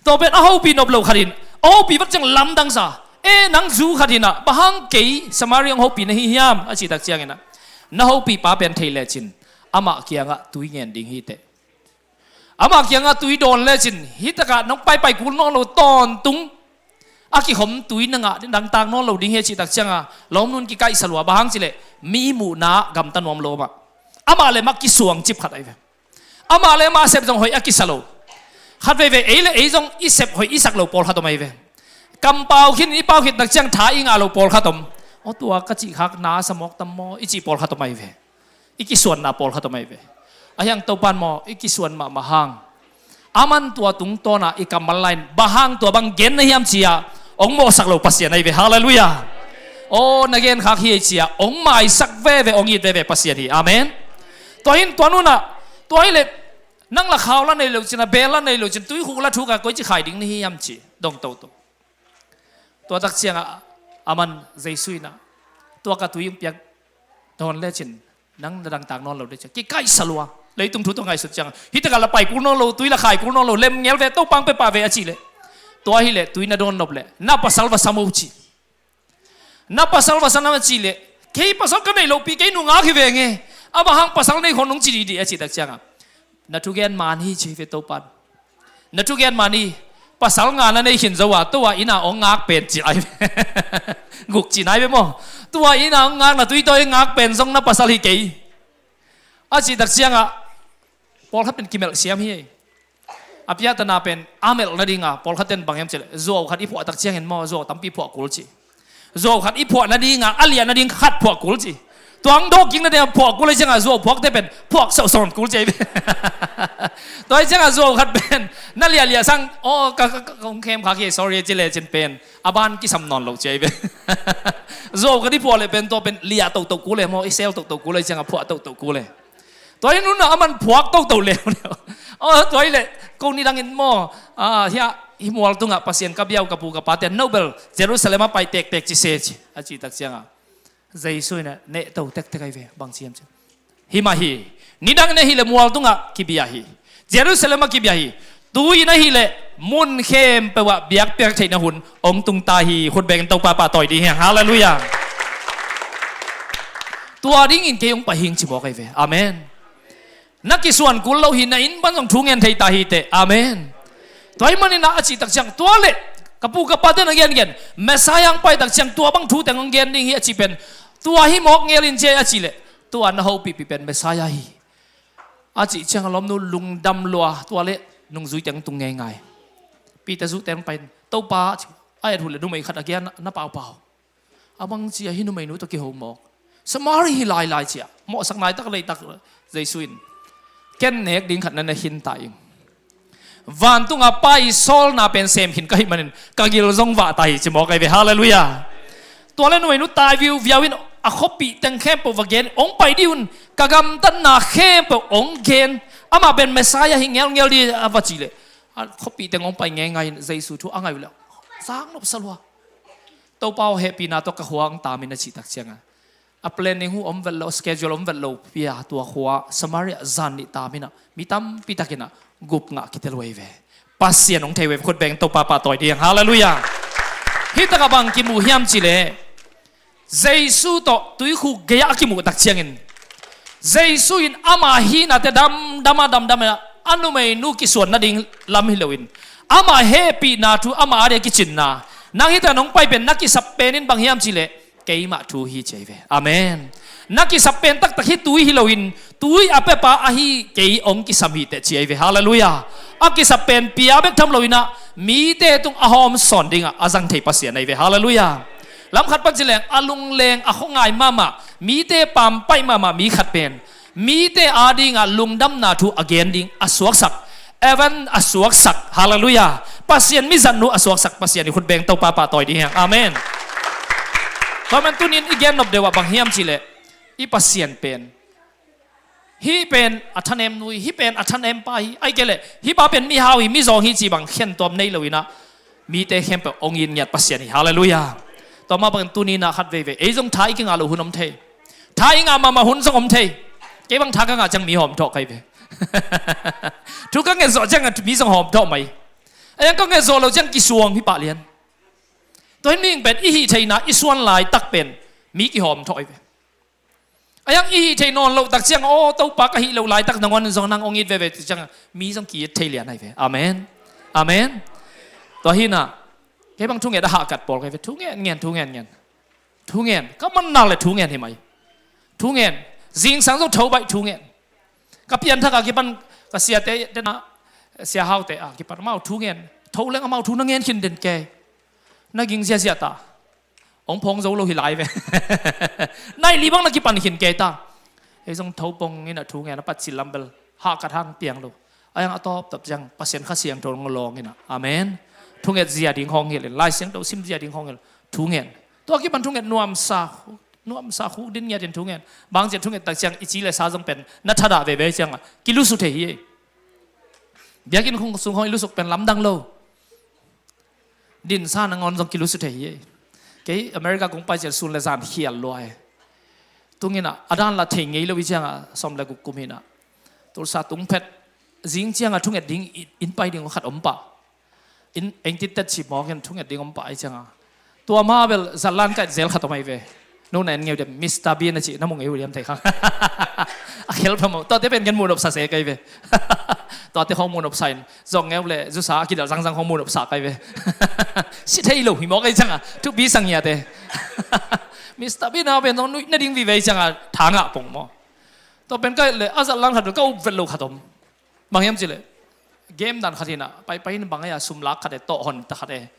Tua pen a hopih nop lo khat hi in, a hopih vat ciang lamdang sa. "E, nang Jew khat hi inah, bang hang kei Samari hong hopih na hi hiam?" a cih tak ciangin ah, "Na hopih pa pen thei lecin amah kiangah tui ngen ding hi teh. Amah kiangah tui dawn lecin hih takah nong paipai kul nawn lo tawntung a kikhom tui na ngah ding, nangtak nawn lo ding hi," a cih tak ciangah lawmnu in kikaihsa lua, bang hang cihleh mi muhna ah gamta nuam lo amah. Amah le mah kisuang cip khat ahi ve. Amah le amah sep zong hoih a kisa lo. Khat veivei ei le ei zong i sep hoih i sak lo pawlkhat om ahi ve. Kampau khin i pau khit nak ciang tha i ngah lo pawlkhat om. Aw, tua ka cih khak na a sa mawk tam maw i cih pawlkhat om ahi ve. I kisuanna pawlkhat om ahi ve. Ahi hang Topan maw i kisuan mahmah hang, aman tua tungtawna i kammal lain bang hang tua bang gen na hiam cia ong mawhsak lo Pasian ahi ve. Halleluiah. Aw, na gen khak hi ei cia ong maisak veve, ong it veve Pasian hi. Amen. Tua hin tua nunah tua hileh nang la khau la nei lo cin, a bel la nei lo cin, tuikhuk la thuk a koi ci khai ding na hiam ci dong toto. Tua tak ciangah aman Jesu inah tua ka tui ong piak dawn lecin nang na dangtak nawn lo de cia kikaihsa lua. Leitung thu tua ngaihsut ciangah hitakah la pai kul nawn lo, tui la khai kul nawn lo, lem ngel ve, Topa ong pia pah ve a cih leh, tua hileh tui na dawn nop leh na pasal va sam uh ci. Na pasal va sam a cih leh kei pasal ka neih lohpi, kei nungak hi veng e. A bang hang pasal nei khong nong ci dihdih a cih tak ciangah na thugen man hi ci hi ve Topan. Na thugen man hi. Pasal nga na nei khin zo a, tua inn a ong ngak pen ci ai ve. Guk ci nai ve maw? Tua inn a ong ngak, na tui tawi ngak pen zong na pasal hi kei a cih tak ciangah pawlkhat pen kimelh siam hi. A piatana pen a melh nadinga pawlkhat ten bang hiam cih leh zuau khat i phuah tak ciangin maw, zuau tampi phuah kul ci. Zuau khat i phuah nadinga a liah nading khat phuah kul ci. Tua ang dawk kik nadinga phuah kul a ciangah zuau phuakte pen phuak sauhsawn kul ci ahi ve. Tua hi ciangah zuau khat pen na liahliah sang, aw, ka, ka, ka, kong khem khak hi, sorry ci lecin pen a ban kisam nawn lo ci ahi ve. Zuau khat i phuah leh pen tua pen liah tohtoh kul e maw, i sel tohtoh kul e, ciangah phuah tohtoh kul e. Tua hi nunah aman phuak toto leuleu. Aw, tua hileh ko nidangin maw, ah, hia, hi mual tungah Pasian ka biau ka pu ka pate Nobel Jerusalem a pai tektek ci se ci a cih tak ciangah Jesu inah nehto tektek ahi ve, bang ci hiam ci. Hi mah hi. Nidangin ahileh mual tungah kibia hi. Jerusalem ah kibia hi. Tu-in ahileh mun khempeuh ah biakpiak theihna hun ong tungta hi. Khut bengin Topa pahtawi ding hi hang. Halleluiah. Tua dingin kei ong pai hing ci mawk ahi ve. Amen. Na kisuan kul lo hi, na inn pan zong thu ngen thei ta hi teh. Amen. Tua hi maninah a cih tak ciang tua leh ka pu ka pate na gengen Messiah ang pai tak ciang tua bang thu teng ong gen ding hi a cih pen tua hi mawk ngel in ci a cih leh tua na hopihpih pen Messiah hi. A cih ciang a lawmnu lungdam lua, tua leh nungzui teng tung ngeingai. Peter zuhte ang pai in Topa a et uh leh numei khat a gen na paupau. A bang cia hi numeinu tawh kiho mawk. Samari hi lailai cia mawhsak naitak leitak Jesu in ken nek ding khat na na khin ta ing. Vantunga Pa i sawlna pen sem khin ka hih manin ka gil zong vah ta hi ci mawk ahi ve. Halleluiah. Tua le numeinu tai viuviau in a khuapih teng khempeuh va gen, ong pai dih un, ka gamtatna khempeuh ong gen, amah pen Messiah hi ngelngel dih a va cih leh a khuapih teng ong pai ngeingai in Jesu thu a ngai uh leh zak nopsa lua. Topa aw, hehpihna tawh ka khua ang tam in a cih tak cianga a planning uh om vet lo, schedule om vet lo pi a tua khua Samaria zan nih tam in a mi tampi takin a gupngah kitel uh ahi ve. Pasian hong thei uh ahi ve. Khut beng Topa pahtawi ding. Halleluiah. Hih takah bang kimu hiam cih leh Jesu tawh tuikhuk gei-ah a kimuh tak ciangin Jesu in ama hihnate damdam a damdam a, a numeinu kisuan nading lam hi loin ama hehpihna thu ama ading a kicinna, nang hih takah nong pai pen na kisap pen in bang hiam cih leh keimah thu hi ci ahi ve. Amen. Na kisap pen taktak hih tui hi loin tui a piapa ahi kei hong kisam hi teh ci ahi ve. Halleluiah. A kisap pen pia bek tham loin ah mite tung a hawm sawn dingah a zang thei Pasian ahi ve. Halleluiah. Lamkhat pan ci leng a lungleng a khuangai mahmah, mite pampaih mahmah mi khat pen mite adingah lungdamna thu a gen ding a suaksak, even a suaksak. Halleluiah. Pasian mizatnu a suaksak Pasian i khut beng Topa pahtawi ding hi hang. Amen. Tua man tunin i gen nop deuh ah bang hiam cih leh i Pasian pen hih pen a thanem nu hi, hih pen a thanem pa hi, ahih kei leh hih pa pen mihau hi, mizawng hi cih bang khentuam nei loin ah mite khempeuh hong it ngiat Pasian hi. Halleluiah. Tua mah bangin tuni in ah khat veivei ei zong tha i kingah loh hun om thei. Tha i ngah mahmah hun zong om thei. Kei bang tha ka ngah ciang mi hawm thawh ka hi ve. Thu ka nget zawh ciang mi zong hawm thawh mai. A yang ka nget zawh loh ciang kisuang hi pah lian. Tua hi ning pen i hih theihna i suan laitak pen mi kihawm thawh hi ve. A yang i hih theih nawn loh tak ciang, aw, Topa ka hih loh laitak nangawn in zong nang hong it veve ci ciang mi zong ki-it thei lian ahi ve. Amen. Amen. Tua hi in ah kei bang thunget a hahkat pawl ka hi ve. Thungen ngen, thungen ngen. Thungen ka man nak le thungen hi mai. Thungen. Zingsang zong tho baih thu ngen. Ka pianthak a kipan ka siate, tena, sia haute a kipan amau thu ngen. Tho leng amau thu na ngen khin den kei. Na ging ziazia ta. Hong phawng zo lo hi lai ve. Nai li bang na kipan khin kei ta. Ei zong tho pong in a thu ngen a pat cil lam bel. Hahkat hang piang lo. A yang a tawp tawp ciang Pasian Kha Siangtho hong lawng in a. Amen. Thunget zia ding hong hilh in. Lai Siangtho sim zia ding hong hilh. Thu ngen. Tua kipan thunget nuamsa. Nuamsa khuk din ngiat in thungen. Bang ciat thunget tak ciang i ci le sa zong pen na thadah veve ciang a kilusu thei hi. Biakinn khung sung hong i lusuk pen lamdang lo. Dinsa nangawn zong kilusu thei hi. Kei America kong pai ciat sun le zan khial lua hi. Tungin a, a dan la thei ngei lo i ciang a, sawm le guk kum hi na. Tulsa tung phet zing ciang a thunget ding in pai ding khat om pah. In, eng tittet ci mawk in thunget ding om pah ai cianga. Tua ma bel zatlan kaih zel khat om ai ve. Nu na en ngeu diam, Mister Bean a ci, na mu ngeu diam thei khang. A khel pha mo. Tuate pen gen mu nop sa se kai ve. Tuate khong mu nop sa in. Zong ngeu le, zusa a kidal zangzang khong mu nop sa kai ve. Si thei lo hi mawk ai cianga. Thupi sang ngiate. Mister Bean a pen zong nuih na ding vive ai cianga. Thangah pong mo. Tua pen kai le, a zatlan khat ka up vet lo khat om. Bang hiam cileh game dan khat hinah paipai in bang aia sum lak khat e, tawh hon ta khat e.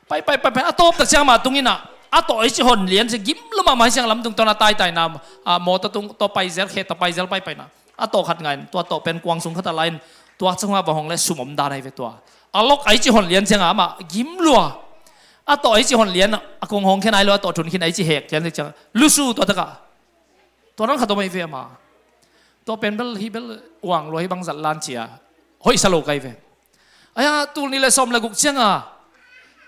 Paipai paipai a tawp ta ciang mah tung inah a tawh i ci hon lian ci gim lo mahmah hi ciang lamtung tawna taitai na, a, mawtaw tung tawh paizel khe ta paizel paipai na a tawh khat ngai in tua tawh pen kuang sung khat a lai in tua cangah va hong le sum om dan ahi ve tua. A lok a i ci hon lian ciangah amah gim lua. A tawh a i ci hon lian a kong hong khen ai lo a tawh thun khin a i ci hek lian ciang lusu tua takah. Tua nan khat om ahi ve ama. Tua pen bel hi bel uang lua hi bang zatlan cia. Hoihsa lo kai ve. Aya tul ni le sawm le guk cianga.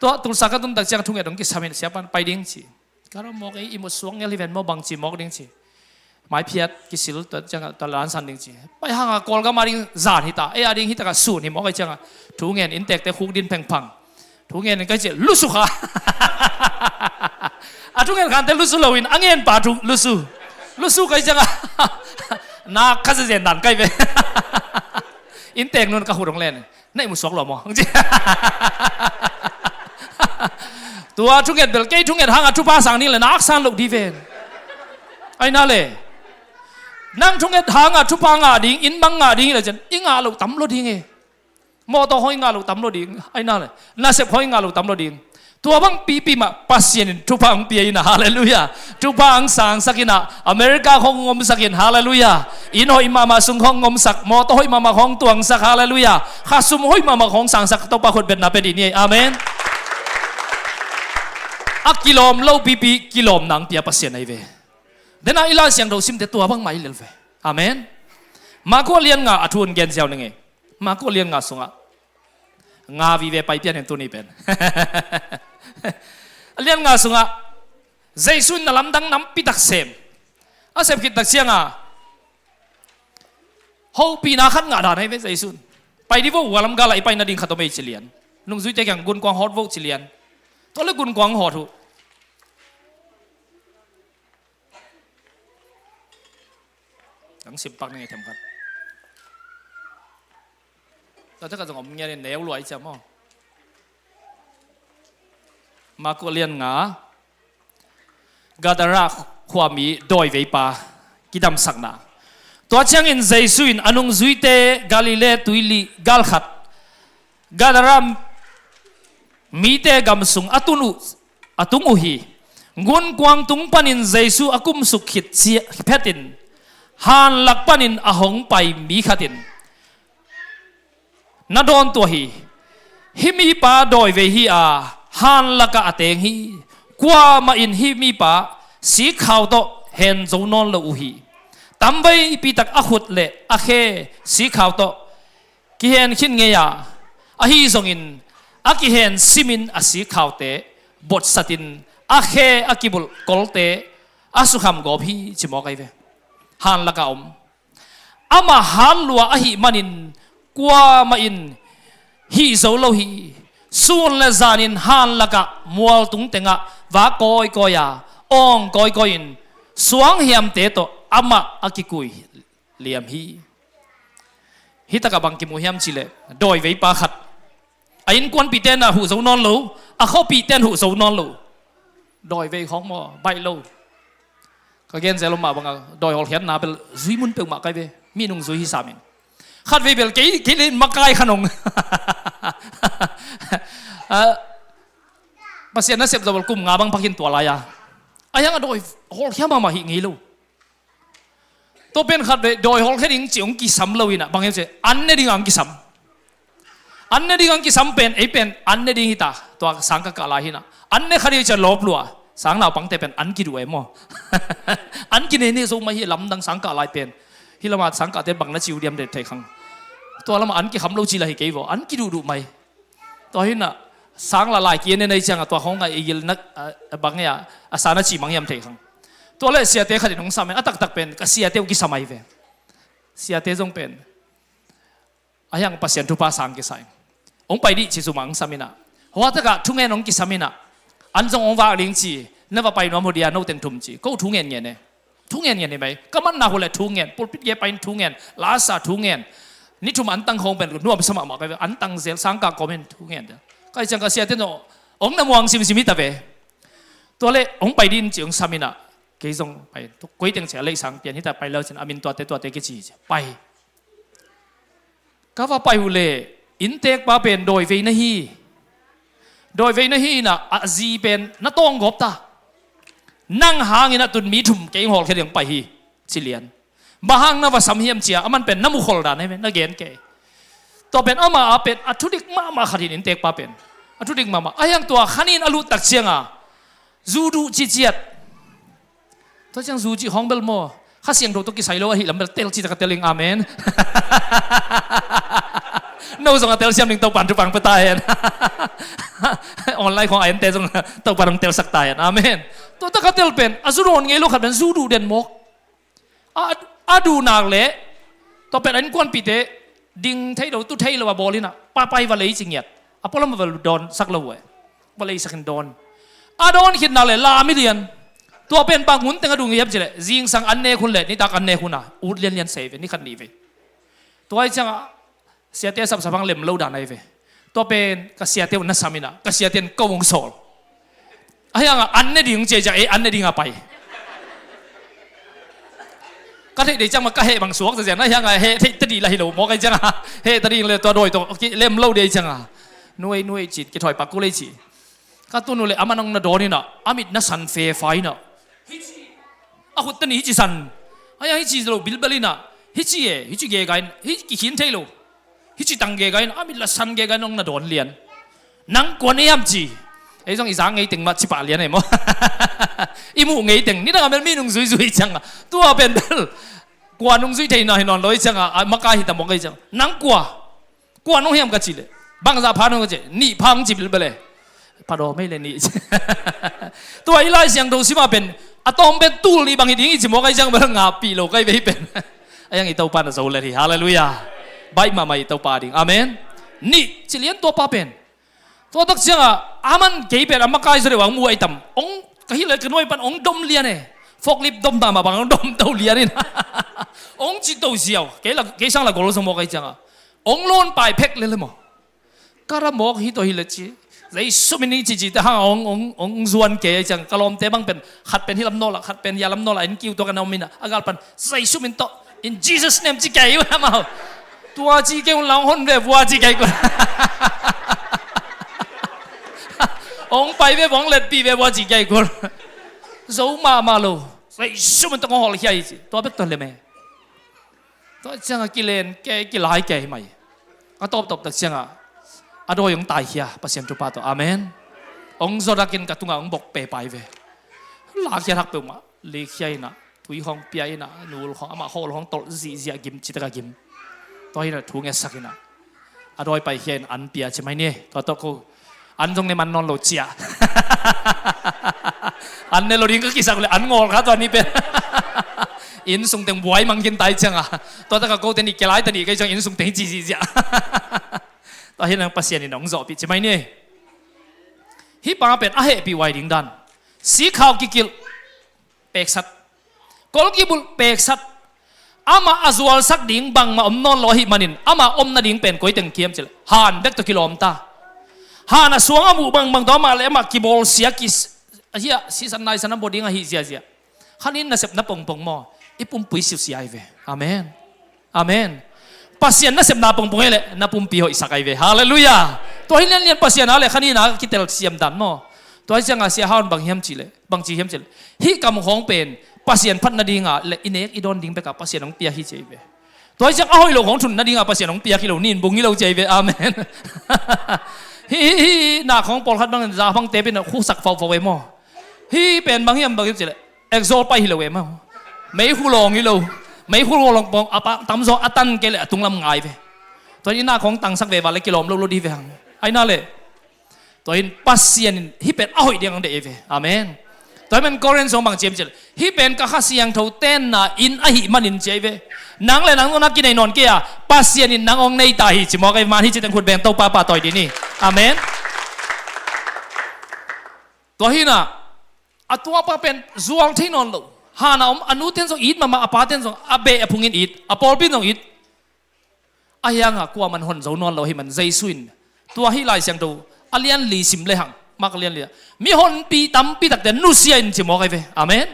Tua tulsa ka tuntak ciang thunget dong kisamin siapan pai ding ci. Ka ram mawk ei i mut suak ngel hi ven maw bang ci mawk ding ci. Mai phiat kisil tua cianga tua lan san ding ci. Pai hanga Kawlgam a ding zan hita. Ei a ding hitaka sun hi mawk ei cianga. Thungen inntekte khuk din phengphang. Thu ngen in kai ciah lusu kha. A thu ngen khante lusu loin a ngen pa thu lusu. Lusu kai cianga. Nak kha zen dan kai ve. Inntek nun ka khut hong len. Na i mu suak lo maw? Tua thu ngen bel kei thu ngen hanga thupha sang ding le nak san lo di ven. Ai na le. Nang thu ngen hanga thupha ngah ding in bang ngah ding le cian i ngah lo tam lo ding e. Mawtaw hoi ngah lo tam lo ding, ai na le. Nasep hoi ngah lo tam lo ding. Tua bang pipi mah Pasian in thupha ang pia ina, halleluiah. Thupha ang sangsak ina, America khong ngomsak in, halleluiah. Inn hoih mahmah sung khong ngomsak, mawtaw hoih mahmah khong tuangsak, halleluiah. Khasum hoih mahmah khong sangsak, Topa khut betna pe dih ni, amen. A kilawm lo pipi kilawm nang pia Pasian ai ve. Dena i la siangtho simte tua bang mah i lel ve. Amen. Mako lian nga a thu un gen ziau ning e. Mako lian nga sungah nga vive pai pian in tuni pen. A lian nga sungah Jesu in na lamdang nampi tak sem. A sem khit tak cianga hopihna khat ngah dan ahi ve Jesu in. Pai di vo, ualam gala i pai nading khat om ei ci lian. Nungzuite kiang gunkuang hawt vo ci lian. Tua le gunkuang hawt uh. Ang simpak ning e themkhat. Tua te ka zong om ngian in neu luai cia maw. Mako lian nga. Gadara khuami dawiveipa kidamsakna. Tua ciangin Jesu in a nungzuite Galilee tuili galkhat Gadara mite gam sung a tun uh, a tung uh hi. Gunkuang tung panin Jesu a kumsuk khit cia phetin hanlak panin a hong pai mi khatin na dawn tua hi. Hih mipa dawivei hi a, hanlakah a teng hi. Kuamah in hih mipa sikkhau tawh hen zo nawn lo uh hi. Tamveipi tak a khut le a khe sikkhau tawh kihen khin ngei a, ahi zongin a kihen simin a sikhaute botsatin a khe a kibulh kolte a sukham gawp hi ci mawk ahi ve. Hanlakah om. Amah hanlua ahih manin kuamah in hih zo lo hi. Sun le zanin hanlakah mualtung tengah vak kawikawi a awng kawikawi in suanghiamte tawh amah a kikui liam hi. Hitakah bang kimu hiam cileh dawiveipa khat a innkuanpihte na huh zo nawn lo, a khuapihte na huh zo nawn lo. Dawivei khawng maw baih lo. Ka gen zel om mah banga dawi hawlkhiatna bel zui mun peuhmah kai ve. Mi nungzui hi samin. Khat vei bel kei, kei le in makai kha nong. Ah, Pasian nasep zo bel kum nga bang phakin tua lai-a. A hiang a dawi hawlkhia mahmah hi ngei lo. Tua pen khat vei dawi hawlkhia ding ci hong kisam lo inah bang hiam ci an ne ding ang kisam. An ne ding ang kisam pen, ei pen an ne ding hita, tua sang ka kah lai hinah. An ne kha ding cia lawp lua, sang naupangte pen an kiduh e maw. An kinei ne zo mai hi lamdang sang kah lai pen. Hi lama sang kahte bang na ciu diam de thei khang. Tua lama an kikham lo ci la hi kei vaw, an kiduhduh mai. Tua hinah, sang la lai ki ne nei ciangah, tua khong a igil nak, a, a bang e a, a sa na ci mang hiam thei khang. Tua le siate khat in hong sam en, a taktak pen, ka siate uh kisam ai ve. Siate zong pen. A hiang Pasian thupha sang kisai. Hong pai dih ci zumah hong sam inah. Hua takah thungen hong kisam inah. An zong hong vak ding ci. Na va pai nuam ho dia no teng thum ci. Ko thungen ngen e. Thungen ngen hi mai. Ka manna ho le thungen. Pulpit ge pai in thungen. Lasa thungen. Ni thum an tang khong pen nuam sa mahmah kai ve. An tang zel sang kah kawm in thungen. Kai ciang ka siate no. Hong na muang simsim hita ve. Tua le hong pai dih ci hong sam inah. Kei zong pai. Koi teng ci a leisang pian hita pai lo cin. A min tuate tuate kici ci. Pai. Ka va pai uh le inntekpa pen dawivei na hi. Dawivei na hi inah a zi pen na tawng gawp ta. Nang hangin a tun mi thum kei hong hawlkhia ding pai hi. Ci lian. Bang hang na va sam hiam cia, aman pen na mukhol dan hi ve, na gen kei. Tua pen ama a pen a thudik mahmah khat hin inntekpa pen. A thudik mahmah. A hiang tua khanin a lut tak cianga. Zu duh ciciat. Tua ciang zu cih hong bel maw. Kha Siangtho tawh kisai lo ahi lam bel tel cih taka tel ing, amen. No zong a tel siam ding Topan thupang pia ta hen. Online khong a ente zong Topan hong telsak ta hen, amen. Tua taka tel pen a zu dawn ngei lo khat pen zu duh den mawk. A, a duh nak leh tua pen a innkuanpihte ding thei lo, tu thei lo a bawl inah papai va lei ci ngiat. A pualam va dawnsak lo uh e. Va leisak in dawn. A dawn khitna le la mi lian. Tua pen bang hun teng a dung hiam cileh zingsang an nek hun le nitak an nek hun a ut lianlian sei ve, ni khat ni ve. Tua i ciangah siate sapsap hang lem lo dan ahi ve. Tua pen ka siate uh na sam inah ka siate in ko hong sawl. A hiangah an ne ding ciai ciang ei an ne ding a pai. Ka theih dei ciang ma ka heh bang suak zazian a hiangah heh theih tadih la hi lo maw kai ciangah heh tadih le tua dawi tawh lem lo dei ciangah. Nuai nuai cit kithawi pak ko lei ci. Ka tun uh le a man hong na dawn inah a mit na san fefa inah. A khut tani hici san. A hiang hici lo bilbel inah hici e, hici gegain hi kikhin thei lo. Hici tang gegain a mit la san gegain hong na dawn lian. Nang kua ne hiam ci. Ei zong i zang ngei teng mah ci pah lian ei maw. I muh ngei teng nidang a mel mi nung zuizui cianga tua pen bel. Kua nung zui theina hi nawn lo i cianga a makai hi ta mawk ei cianga nang kua. Kua nong hiam ka cih leh bangzah pha nong ka cih nih pha hong ci bilbel e. Pha daw mei le nih. Tua i Lai Siangtho simah pen a tawm pen tul nih bang hi ding i ci mawk ahi ciang bel ngahpih lo kai vei pen. A hiang i Topa na zo let hi, halleluiah. Baih mahmah i Topa ding, amen. Nih ci lian tua pa pen. Tua tak ciangah a man kei pen a makai zaw deuh a hong mu ahi tam. Hong ka hilh le ka nuai pan hong dom lian e. Forklift dom mahmah bang hong dom to lian in. Hong ci to ziau kei sang la gol zo mawk ahi ciangah. Hong lawn pai phek lel maw? Ka ra mawk hi tawh hi le ci. Zeisu min hi ci ci te hang hong, hong, hong zuan kei ciang ka lawmte bang pen khat pen hi lam nawl ah khat pen hi a lam nawl ah in kiu tua ka na om in a gal pan Zeisu min tawh in Jesus name ci kei uh amau. Tua ci kei un la hong hon ve vua ci kei kul. Hong pai ve vua hong letpi ve vua ci kei kul. Zo mahmah lo. Zeisu min tawh hong hawlkhia hi ci. Tua bek tawh lem e. Tua ciangah kilen kei kilai kei mai. A tawptawp tak ciangah a dawi hong taikhia Pasian thupha tawh. Amen. Hong zawdakin ka tungah hong bok pepai ve. Lakhia thak peuhmah likhia inah tui khawng pia inah nul khawng amah khawl khawng tolh zihziah gim citak a gim. Tua hinah thu ngetsak inah a dawi paikhia in an pia ci mai ni. Tua tawh ko an zong ne man nawn lo cia. An ne lo ding ka kisak le an ngawl kha tua ni pen. Inn sung teng buai mang khin tai cianga tua taka kote nih kelai ta nih kei ciang inn sung teng hi ci zihziah. Tua hinah Pasian in hong zawhpih ci mai ni. Hih pa pen a hehpih huai ding dan. Sikhau kikilh. Peksat. Kolkibulh peksat. Amah a zualsak ding bangmah om nawn lo ahih manin amah om nading pen koi teng kiam cileh han bek tawh kilawm ta. Han a suang a muh bangbang tawh amah le amah kibawlsia ki, ahi a sisan naisan a baw ding ahi ziazia. Khanin nasepna pongpong maw, i pumpui siusia ahi ve. Amen. Amen. Pasian nasepna pongpong ahi leh na pumpi hoihsak ahi ve. Halleluiah. Tua hi lianlian Pasian a le khanin a kitel siam dan maw. Tua hi cianga sia haun bang hiam cih leh, bang ci hiam cih leh, hih kam khawng pen Pasian phat nadinga le i nek i dawn ding beka Pasian hong piak hi ci ahi ve. Tua hi ciang a hoih lo khawng thun nadinga Pasian hong piak hi lo, nin bung hi lo ci ahi ve. Amen. Hih, hih, hih, na khawng pawlkhat bangin za bang tepin a khusak faufau ve maw. Hih pen bang hiam bang hiam cih leh, exhaust pai hi lo ve maw. Meikhu lawng hi lo. Meikhu lawng pawng a pa tamzaw a tan kei leh a tunglam ngai ve. Tua hi na khawng tangsak ve va le kilawm lo lo di ve hang. Ahi na leh, tua hi in Pasian in hih pen a hoih ding ang deih ahi ve. Amen. Tua hi man Korin sung bang ci hiam cih leh, hih pen ka Kha Siangtho tenna inn ahih manin ci ahi ve. Nang le nang nuna kinei nawn kei a, Pasian in nang hong nei ta hi ci mawk ahi ve. Man hi ci teng khut beng Topa pahtawi dih ni. Amen. Tua hi na, a tuapa pen zual thei nawn lo. Hana om, a nuten zong it mahmah, a paten zong a beh a phungin it, a pawlpin zong it. A hianga kuaman hon zo nawn lo ahih man Jesu in tua hih Lai Siangtho a lian li sim lehang, Mark lian li ah, mihonpi tampi takte nusia in ci mawk ahi ve. Amen.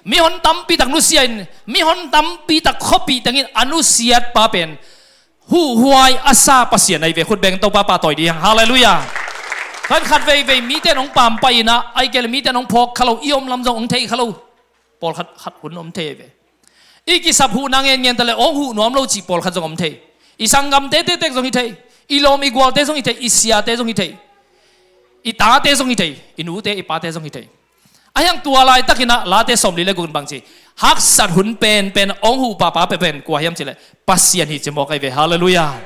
Mihon tampi tak nusia in, mihon tampi tak khuapih tengin a nusiat pa pen huhhuai a sa Pasian ahi ve. Khut beng Topa pahtawi dih hang. Halleluiah. Khat khat veivei mite in hong pampai in ah, ahih kei leh mite in hong phawk kha lo, i om lam zong hong thei kha lo. Pawlkhat khat hun om thei ve. I kisap huhna ngenngen ta leh hong huh nuam lo cih pawlkhat zong om thei. I sanggamte tektek zong hi thei. I lawm i gualte zong hi thei. I siate zong hi thei. I tate zong hi thei. I nute i pate zong hi thei. A hiang tua laitakin ah Late sawmli le guk in bang ci, haksat hun penpen hong huh papa penpen kua hiam cih leh Pasian hi ci mawk ahi ve. Halleluiah.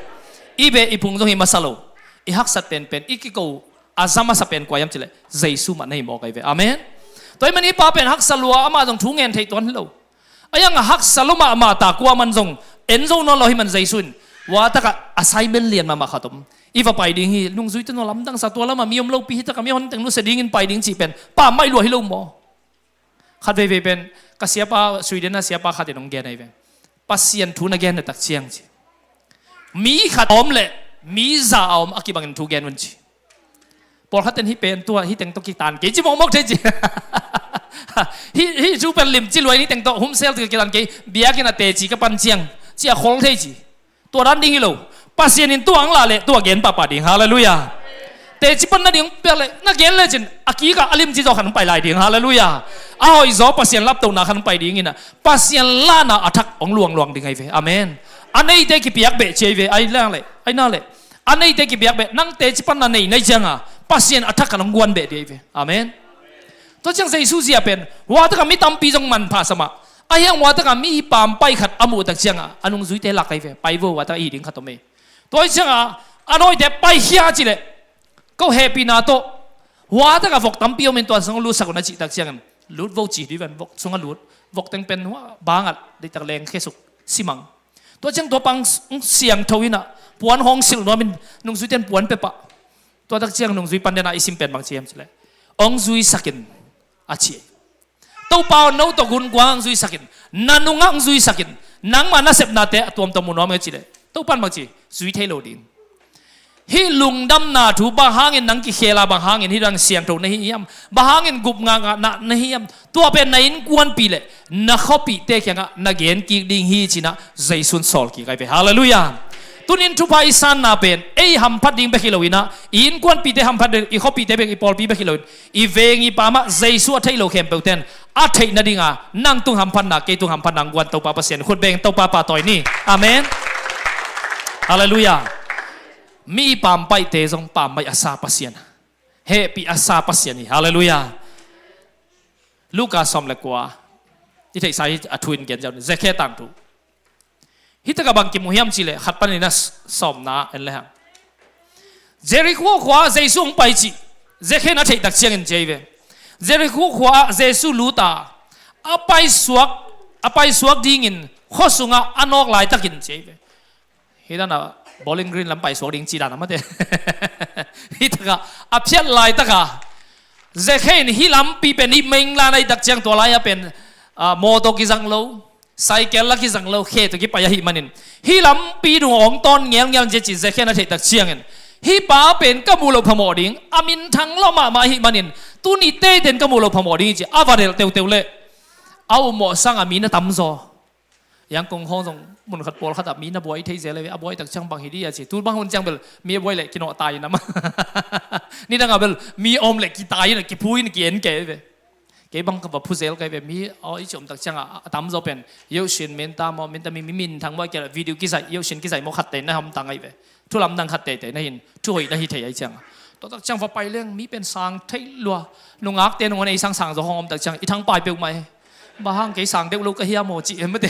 I beh i phung zong hi masa lo. I haksat penpen, i kiko a za masa pen kua hiam cih leh Jesu mah na hi mawk ahi ve. Amen. Tua hi man hih pa pen haksa lua, amah zong thu ngen thei tuan hi lo. A hiang a haksa lua mahmah ta kuaman zong en zo nawn lo ahih man Jesu in, hua takah assignment lian mahmah khat om. I va pai ding hi, nungzuite nong lamdang sa, tua lamah mi om lopi hi takah mihon teng nusia dingin pai ding cih pen pammaih lua hi lo maw. Khat veivei pen ka siapa, Sweden a siapa khat in hong gen ahi ve. Pasian thu na gen na tak ciang ci, mi khat a om leh mi za a om a kibangin thu gen un ci. Pawlkhat ten hih pen tua, hih teng tawh kitan kei ci mawkmawk thei ci. Hih, hih thu pen limci luai, hih teng tawh humsel tawh kitan kei, biakinn a teci ka pan ciang ci a khol thei ci. Tua dan ding hi lo. Pasian in tua ang lah leh tua gen pahpah ding. Halleluiah. Teci pan nading piak leh na gen lecin a kikah a limci zaw khan hong pai lai ding. Halleluiah. A hoih zaw Pasian laptohna khan hong pai dingin ah Pasian lahna a thak hong luangluang ding ahi ve. Amen. A neite kipiak beh ci ahi ve. Ahi na leh, ahi na leh, a neite kipiak beh, nang teci panna nei na hih cianga Pasian a thak khan hong guan beh ding ahi ve. Amen. Tua ciang Jesu zia pen hua takah mi tampi zong manpha sa mah. A hiang hua takah mi pampai khat a muh tak cianga a nungzuite lak ahi ve. Pai vo, hua takah i hih ding khat om ei. Tua hi cianga a dawite paikhia ci leh, ko hehpihna tawh hua takah vok tampi om in tua sungah lutsak un a cih tak ciangin lut vo ci dih ven, vok sungah lut. Vok teng pen hua bangah deitak leng khesuk simang. Tua ciang tua pang siangtho in ah puan hong silh nuamin nungzuite in puan pia pah. Tua tak ciang nungzui pan dena i sim pen bang ci hiam ci leh, hong zuisak in a ci. Topa aw, no tawh gunkuang hong zuisak in, na nungah hong zuisak in, nangmah nasepnate a tuamtuam mu nuam e ci leh Topa in bang ci, zui thei lo ding. Hih lungdamna thu bang hangin nang kikhel a, bang hangin hih dan siangtho na hi hiam, bang hangin gup ngakngak na, na hi hiam, tua pen na innkuanpih leh na khuapihte kiangah na gen kik ding hi ci-in ah Jesu in sawl kik ahi ve. Halleluiah. Tunin thupha i sanna pen ei hamphat ding bek hi lo in ah, i innkuanpihte hamphat ding, i khuapihte bek, i pawlpi bek hi lo in, i veng i pam ah Jesu a theih lo khempeuh ten a theih nadinga nang tung hamphatna, kei tung hamphatna hong guan Topa Pasian, khut beng Topa pahtawi ni. Amen. Halleluiah. Mi pampaihte zong pammaih a sa Pasian, hehpih a sa Pasian hi. Halleluiah. Luka sawm le kua, i theihsa hi a, thu in gen ziau ni. Zekhe tangthu. Hih takah bang kimu hiam cih leh khat panin a sawmna en lehang, Jerikho khua-ah Jesu hong pai cih Zekhe in a theih tak ciangin ci ahi ve. Jerikho khua-ah Jesu lut a, a paisuak, a paisuak dingin khua sungah a nawk laitakin ci ahi ve. Hih dan a Bowling Green lam paisuak ding cih dan a mate. Hih takah a phiat laitakah Zekhe in hih lampi pen hih main line ahih tak ciang tua lai-ah pen, ah, mawtaw kizang lo, cycle la kizang lo, khe tawh kipai ahih manin hih lampi tung hong tawn ngelngel in ci a ci Zekhe in a theih tak ciangin, hih pa pen ka muh loh phamawh ding, a minthang lua mahmah ahih manin tuni teiten ka muh loh phamawh ding hi ci a va delh teuteu leh A upmawh sangah mi na tamzaw. Yangon khawng zong mun khat pawlkhat ah mi na buai thei zel e ve. A buai tak ciang bang hi dih a ci. Tu bang hun ciang bel mi a buai leh kinawh tai na mah. Nidang ah bel mi a om leh kitai in a, kiphu in a, ki-en kei ve. Kei bang ka va phu zel kei ve. Mi aw i ci om tak ciang a, a tamzaw pen Yosin Menta maw, Menta mi, mi minthang maw, kia video kizaih, Yosin kizaih maw, khat tei na hamtang ahi ve. Thu lamdang khat teitei na hin, thu hoih na hi thei ahi ciang. Tua tak ciang va pai leng mi pen sang thei lua. Nungakte nung on ei sang sang zaw hong om tak ciang i thangpai peuhmah hi. Bang hang kei sang deuh lo ka hiam aw cih em mate.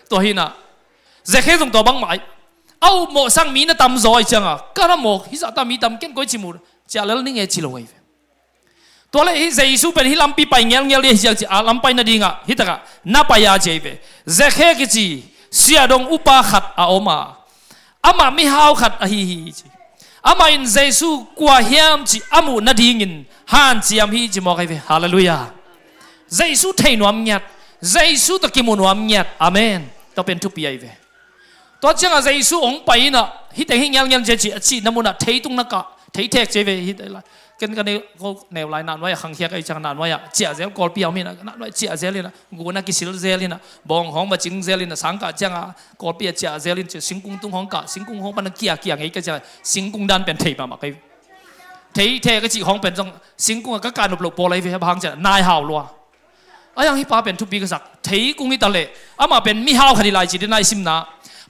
Tua hi na. Zekhe zong tua bangmah hi. A upmawh sang mi na tamzaw ahi ciang a, ka na mawk hi zahta mi tam ken koi ci mu, ciah lel ning e ci lo ahi ve. Tua leh hih Jesu pen hih lampi pai ngelngel ding hi ziak ci a, lam pai nadingah hih takah na pai a ci ahi ve. Zekhe kici siahdong upa khat a om a, amah mihau khat ahi hi ci. Amah in Jesu kua hiam cih a muh nadingin hanciam hi ci mawk ahi ve. Halleluiah. Jesu thei nuam ngiat, Jesu tawh kimu nuam ngiat. Amen. Tua pen thupi ahi ve. Tua ciangah Jesu hong pai inah, hih teng hih ngelngel cia ci a cihna munah theitung na kah, thei thek cia ve. Hih teng lai ken ka neu, ko neu lai nahnuai a khangkhiak ahi ciangah nahnuai ah ciah zel, Kawlpi a om inah nahnuai ciah zel inah, guna kisil zel inah, bawng hong va cing zel inah, sangkah ciangah Kawlpi a ciah zel in ci, singkung tung hong kah, singkung hong pan a kia kia ngei ka ciangah singkung dan pen thei mahmah kei. Thei thek a cih hong pen zong singkung a ka kah nop loh pawl ahi ve, a bang hang ciah nai hau lua. A hiang hih pa pen thupi ka sak. Theikung hi ta leh amah pen mihau khat hi lai ci dina i simna.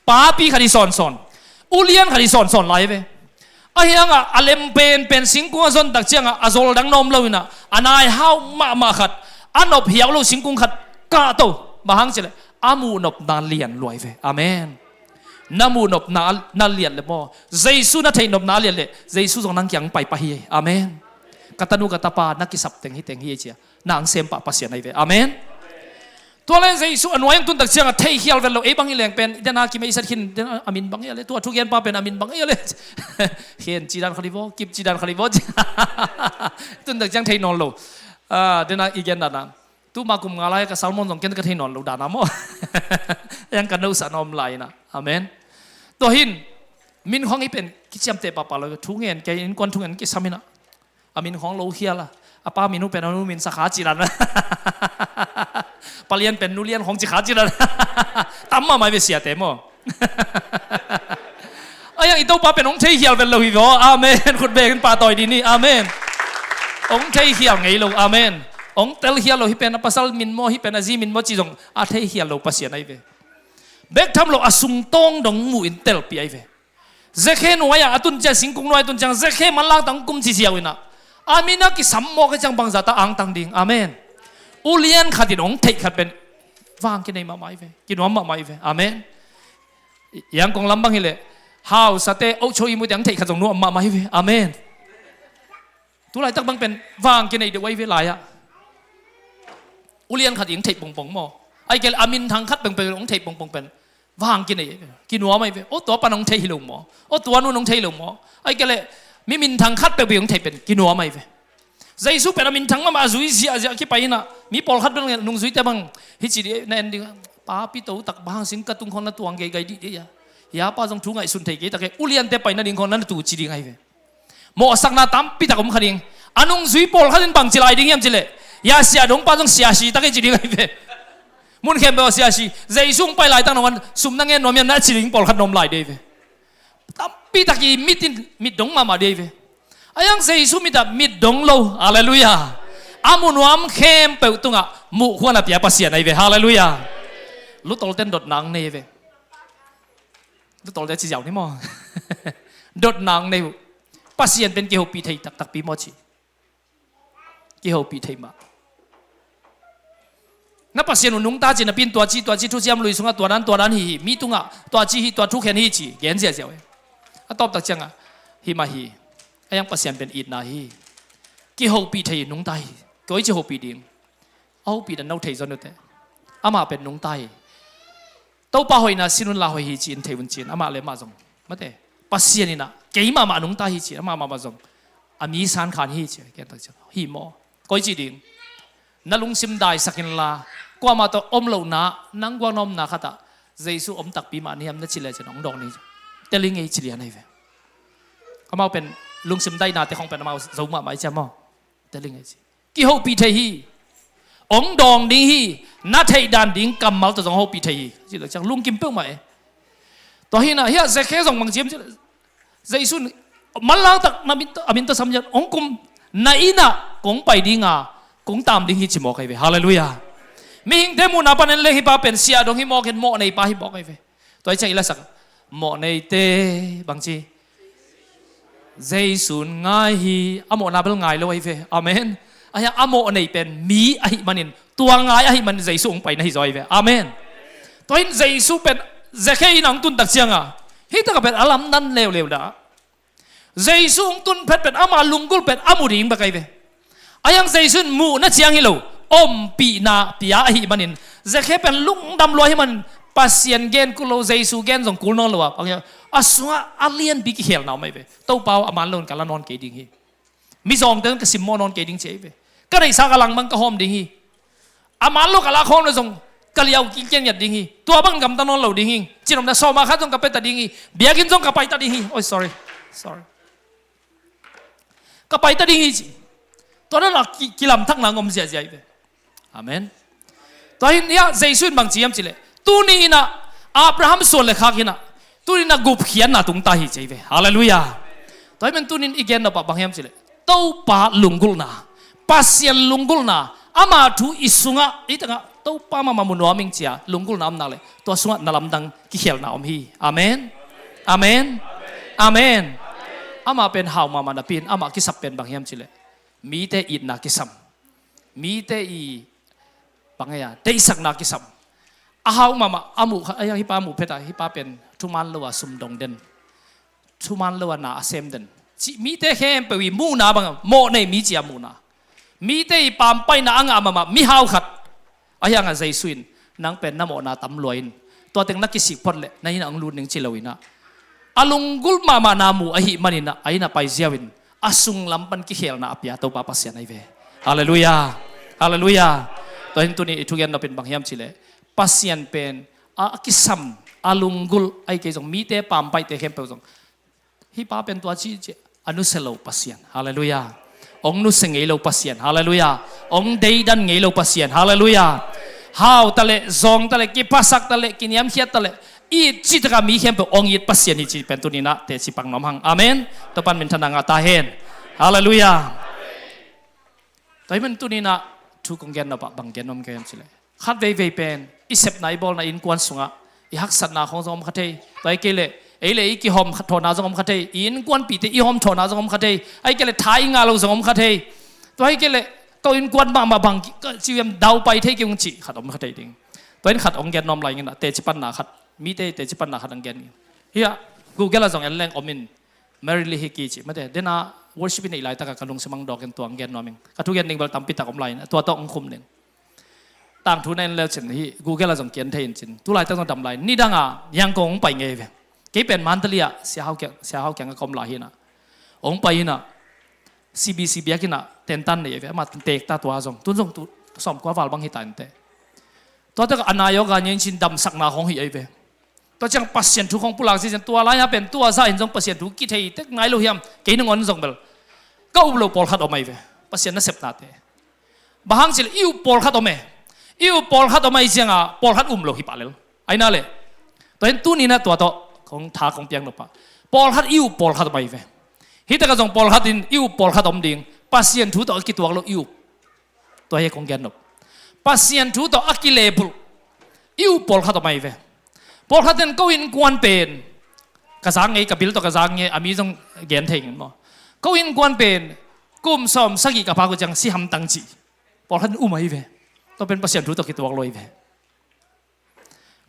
Papi khat hi sawnsawn. Ulian khat hi sawnsawn lai ve. A hiangah a lem penpen singkung a zon tak ciangah a zol dang na om lo inah a nai hau mahmah khat, a nop hiau lo singkung khat kahto. Bang hang cileh a muh nopna lian luai ve. Amen. Na muh nopna na lian le maw, Jesu na theih nopna a lian leh Jesu zong nang kiang paipah hi. Amen. Ka tanu ka tapa na kisap teng hi teng hi cia. Nang sempah Pasian ahi ve. Amen. Tua le Jesu a nuai ang tun tak ciangah theikhial vet lo, ei bang i leng pen dena kimeisat khin, dena a min bang i a le, tua thugenpa pen a min bang i a le. Khen cidan khalivo, kip cidan khalivo. Tun tak ciang thei nawn lo. Ah, dena i gen dana. Tuma kum nga lai ka salmon zong ken ka thei nawn lo dana maw. Yang ka nosa na om lai na. Amen. Tua hin min khong i pen kiciamteh pahpah lo, thu ngen kei, innkuan thu ngen kisam ina. A min khong lo khial a, a pa min uh pen a nu min sakha cidan a. Palian pen nulian khong cikha cidan a. Tam mahmah i ve siate maw. A yang i Topa pen hong theikhial vet lo hi vaw. Amen. Khut bekin pahtawi dini. Amen. Hong theikhial ngei lo. Amen. Hong telkhial lo, hi pen a pasal min maw, hi pen a zi min maw ci zong a theikhial lo Pasian ahi ve. Bek tham lo a sungtawng dong muh in telpih ahi ve. Zekhe nuai-ah a tun ciang, singkung nuai a tun ciang Zekhe manlang tang kum ci ziau inah a min a kisam mawk a ciang bangzah ta angtang ding. Amen. Ulian khat in hong theih khat pen vang kinei mahmah hi ve. Kinuam mahmah hi ve. Amen. Yang kong lam bang hileh hausate oh cho i mute hong theih khat zong nuam mahmah hi ve. Amen. Tulaitak bang pen vang kinei deuh ahi ve lai-ah. Ulian khat i hong theih pongpong maw, ahi kei le a minthang khat pengpeng hong theih pongpong pen vang kinei, kinuam ahi ve. Aw tua pan hong thei hi lo maw? Aw tua nun hong thei lo maw? Ahi kei le mi minthang khat peuh bek hong thei pen kinuam ahi ve. Jesu pen a minthang mahmah a zui ziahziah kipai inah mi pawlkhat bel nungzuite bang hi ci dih na en ding. Papi to tak bang sing ka tung khong na tuang geigai dih dih a. Hiapa zong thu ngaihsun thei kei tak e, uliante pai nading khong na tu ci ding ahi ve. Mawhsakna tampi tak om kha ding. A nungzui pawlkhat in bang ci lai ding hiam cileh, ya siahdongpa zong siasi tak hi ci ding ahi ve. Mun khempeuh a siasi, Jesu hong pai laitak nong an sum na ngen nuam hiam na ci ding pawlkhat na om lai dei ve. Tampi tak i mit in mit dong mahmah dei ve. A yang Jesu mit ah mit dong lo. Halleluiah. A mu nuam khempeuh tungah muh khuan a pia Pasian ahi ve. Halleluiah. Lutolten dotna ang nei ve. Lutol te ci ziau ni maw? Dotna ang nei uh. Pasian pen kihopih thei taktakpi maw ci? Kihopih thei mah. Na Pasian uh nungta ci napi in tua ci tua ci thuciam lui sungah tua dan tua dan hi hi, mi tungah tua ci hi, tua thukhen hi ci gen ziaziau e. A tawptak ciangah hi mah hi. A yang Pasian pen itna hi. Kihopih thei nungta hi. Koi ci hopih ding? A hopih dan no thei zon ute. Amah pen nungta hi. Topa hoihna sin unla hoih hi ci-in thei un ci-in amah le amah zong, mate, Pasian inah kei mahmah nungta hi ci-in amah mahmah zong a mi sankhan hi ci-in a kiantak ciang hi maw? Koi ci ding? Na lungsim daisak inla, kuamah tawh om lohna nang guak na omna khatah Jesu om takpi mah ni hiam na ci lecin hong dawng ni. Teli ngei ci lian ahi ve. Amau pen lungsim dainate khong pen amau zo mahmah ahi cia maw? Teli ngei ci. Kihopih thei hi. hong dawng ding hi. Na theih dan ding kammal tawh zong hopih thei hi. Ci leh ciang lungkim peuhmah e. Tua hi-in ah hiah Zakhe zong bang ci hiam cih leh, Jesu in manlang tak na min tawh, a min tawh sam ciang hong kum, na inn ah kong pai ding a, kong taam ding hi ci mawk ahi ve. Halleluiah. Mihingte muhna pan en leng hih pa pen sia dong hi mawk in mawhnei pa hi mawk ahi ve. Tua hi ciang i lasak mawhneite bang ci, Jesu in ngai hi, a mawhna bel ngai lo ahi ve. Amen. Ahi a, a mawhnei pen mi ahih manin, tua ngai ahih manin Jesu hong pai na hi zaw ahi ve. Amen. Tua hi-in Jesu pen Zakhe inn ah hong tun tak ciang a, hih tak a pen a lamdang leuleu dah. Jesu hong tun phet pen ama lunggulh pen a mu ding bek ahi ve. Ahi hang Jesu in muhna ciang hi lo, ompihna pia ahih manin, Zakhe pen lungdam lua ahih manin, Pasian gen kul lo, Jesu gen zong kul nawn lo a, a sungah a lianpi kikhelna om ahi ve. Topa aw, a man lo in ka la nawn kei ding hi. Mizawngte zong ka simmawh nawn kei ding ci ahi ve. Ka neihsa ka langmang ka hawm ding hi. A man lo ka lak hawm lo zong ka liau kikian ngiat ding hi. Tua bangin gamta nawn lo ding hi. Cihnopna sawm ah khat zong ka pia ta ding hi. Biakinn zong ka pai ta ding hi. Oi, sorry. Sorry. Ka pai ta ding hi ci. Tua dan a ki, kilamthakna ngom ziahziah hi ve. Amen. Tua hi-in hiah Jesu in bang ci hiam cih leh, tuni in ah Abraham suan le khak hi-in ah, tuni in ah gupkhiatna tung ta hi ci ahi ve. Halleluiah. Tua hi-in tuni in i gen nop ah bang hiam cih leh, Topa lunggulhna, Pasian lunggulhna, ama thu i sungah, i tangah Topa mahmah mu nuam ing ci-a lunggulhna om nak leh, tua sungah na lamdang kikhelna om hi. Amen. Amen. Amen. Amah pen hau mahmah napi-in amah kisap pen bang hiam cih leh, mite itna kisam, mite i bang ei a, deihsakna kisam. A hau mahmah a muh kha, a, hih pa a muh phet a, hih pa pen thuman lo a sum dong den, thuman lo a na a sem den, cih mite khempeuh i muhna bang, mawhnei mi ci a muhna. Mite i pampaihna a ngah mahmah mihau khat. Ahi hangah Jesu in, nang pen na mawhna tam lua in, tua teng na kisik phot leh na inn ah hong lut ning ci lo in ah, a lunggulh mahmahna mu ahih manin ah, a inn ah pai ziau in, a sunglam pan kikhelna a pia Topa Pasian ahi ve. Halleluiah. Halleluiah. Tua hi-in tuni i thugen nop in bang hiam cih leh, Pasian pen a kisam, a lunggulh, ahih kei zong mite pampaihte khempeuh zong, hih pa pen tua ci ci a nusia lo Pasian. Halleluiah. Hong nusia ngei lo Pasian. Halleluiah. Hong deidan ngei lo Pasian. Halleluiah. Hau ta leh, zawng ta leh, kiphasak ta leh, kiniamkhiat ta leh, it cih tak a mi khempeuh hong it Pasian hi cih pen tuni in ah teci pak nuam hang. Amen. Topa'n minthanna ngah ta hen. Halleluiah. Tua hi-in tuni in ah thu kong gen nop ah bang gen nuam ka hiam cih leh, khat veivei pen i sepna i bawlna i innkuan sungah i haksatna khawng zong om kha thei. Tua hi kei leh ei le ei kihawm kha thawhna zong om kha thei. I innkuanpihte i hawm thawhna zong om kha thei. Ahih kei leh tha i ngah lo zong om kha thei. Tua hi kei leh ka innkuan mahmah bang ki, ka ci hiam, dau pai thei kei ung cih khat om kha thei ding. Tua hi-in khat hong gen nuam lai ing in ah, teci panna khat, mite teci panna khat hong gen ing. Hiah Google ah zong en leng om in, Mary Lee Hickey cih mate, den a worship i neih laitak a ka lungsim hong dawk in tua hong gen nuam ing. Ka thugen ding bel tampi tak om lai in, tua tawh hong khum ning. Tangthu na en leu cin hih Google ah zong kian thei in cin. Tu laitak zong dam lai in. Nidang a Yangon hong pai ngei ve. Kei pen Mandalay ah Sia Hau kiang, Sia Hau kiang ah ka om lai hi-in ah, hong pai in ah, C B C biakinn ah tentan nei ve. Amah teek ta tua zong. Tun zong tu sawmkua val bang hi ta inteh. Tua tak a nai awk a nyen cin damsakna khawng hi ahi ve. Tua ciang Pasian thu khawng pulak ziazia, tua lai-a pen tua zah in zong Pasian thu kithei tek nai lo hiam, kei nangawn zong bel ka up lo pawlkhat om ahi ve. Pasian nasepnate. Bang hang cih leh i up pawlkhat om e. I up pawlkhat om ahi ciangin pawlkhat um lo hi pah lel. Ahi na leh, tua hi-in tuni in ah tua tawh kong tha kong piak nop ah, pawlkhat i up pawlkhat om ahi ve. Hih tak ah zong pawlkhat in i up pawlkhat om ding. Pasian thu tawh a kituak lo i up. Tua hi kong gen nop. Pasian thu tawh a kilebulh i up pawlkhat om ahi ve. Pawlkhat in ko innkuan pen ka zak ngei, ka bil tawh ka zak ngei, a mi zong gen thei ing maw. Ko innkuan pen kum sawm sagih ka phak uh ciang si hamtang cih pawlkhat in um ahi ve. Tua pen Pasian thu tawh kituak lo ahi ve.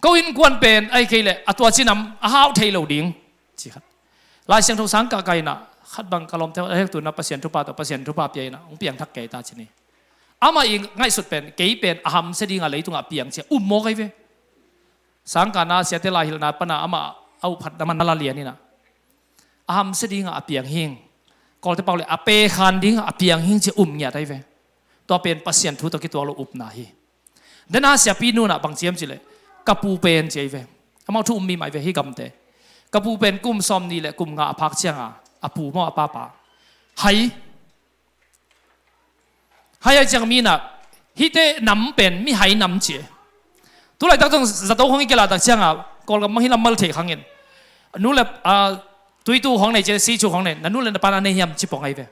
Ko innkuan pen ahih kei leh a tua cinam a hau thei lo ding, ci khat. Lai Siangtho sang kah kah in ah, khat bang ka lawmte a hek tu-in ah Pasian thupha tawh, Pasian thupha pia in ah hong piangthak kei ta ci ni. Amah i ngaihsut pen, kei pen a hamsia ding a leitungah a piang ci-a um mawk ahi ve. Sang kah na siate laihilhna pan a amah a uphatna man a la lian in ah, a hamsia ding a a piang hi ing. Kawlte pau leh a pekhan ding a a piang hi ing ci-a um ngiat ahi ve. Tua pen Pasian thu tawh kituak lo upna hi. Den a siapi nu in ah bang ci hiam cih leh, ka pu pen ci ahi ve. Amau thu um mi mah ahi ve hih gamte. Ka pu pen kum sawmnih leh kum nga a phak ciangin a pu maw, a papa hai, hai ahih ciang mi in ah Hihte nam pen mihai nam ci. Tulaitak zong zato khong i kilah tak ciangah Kawlgam bang hi lam mal thei khangin, nu le, ah, tuitu khong nei ci, sichu khong nei, na nu le na pa na nei hiam ci pong ahi ve.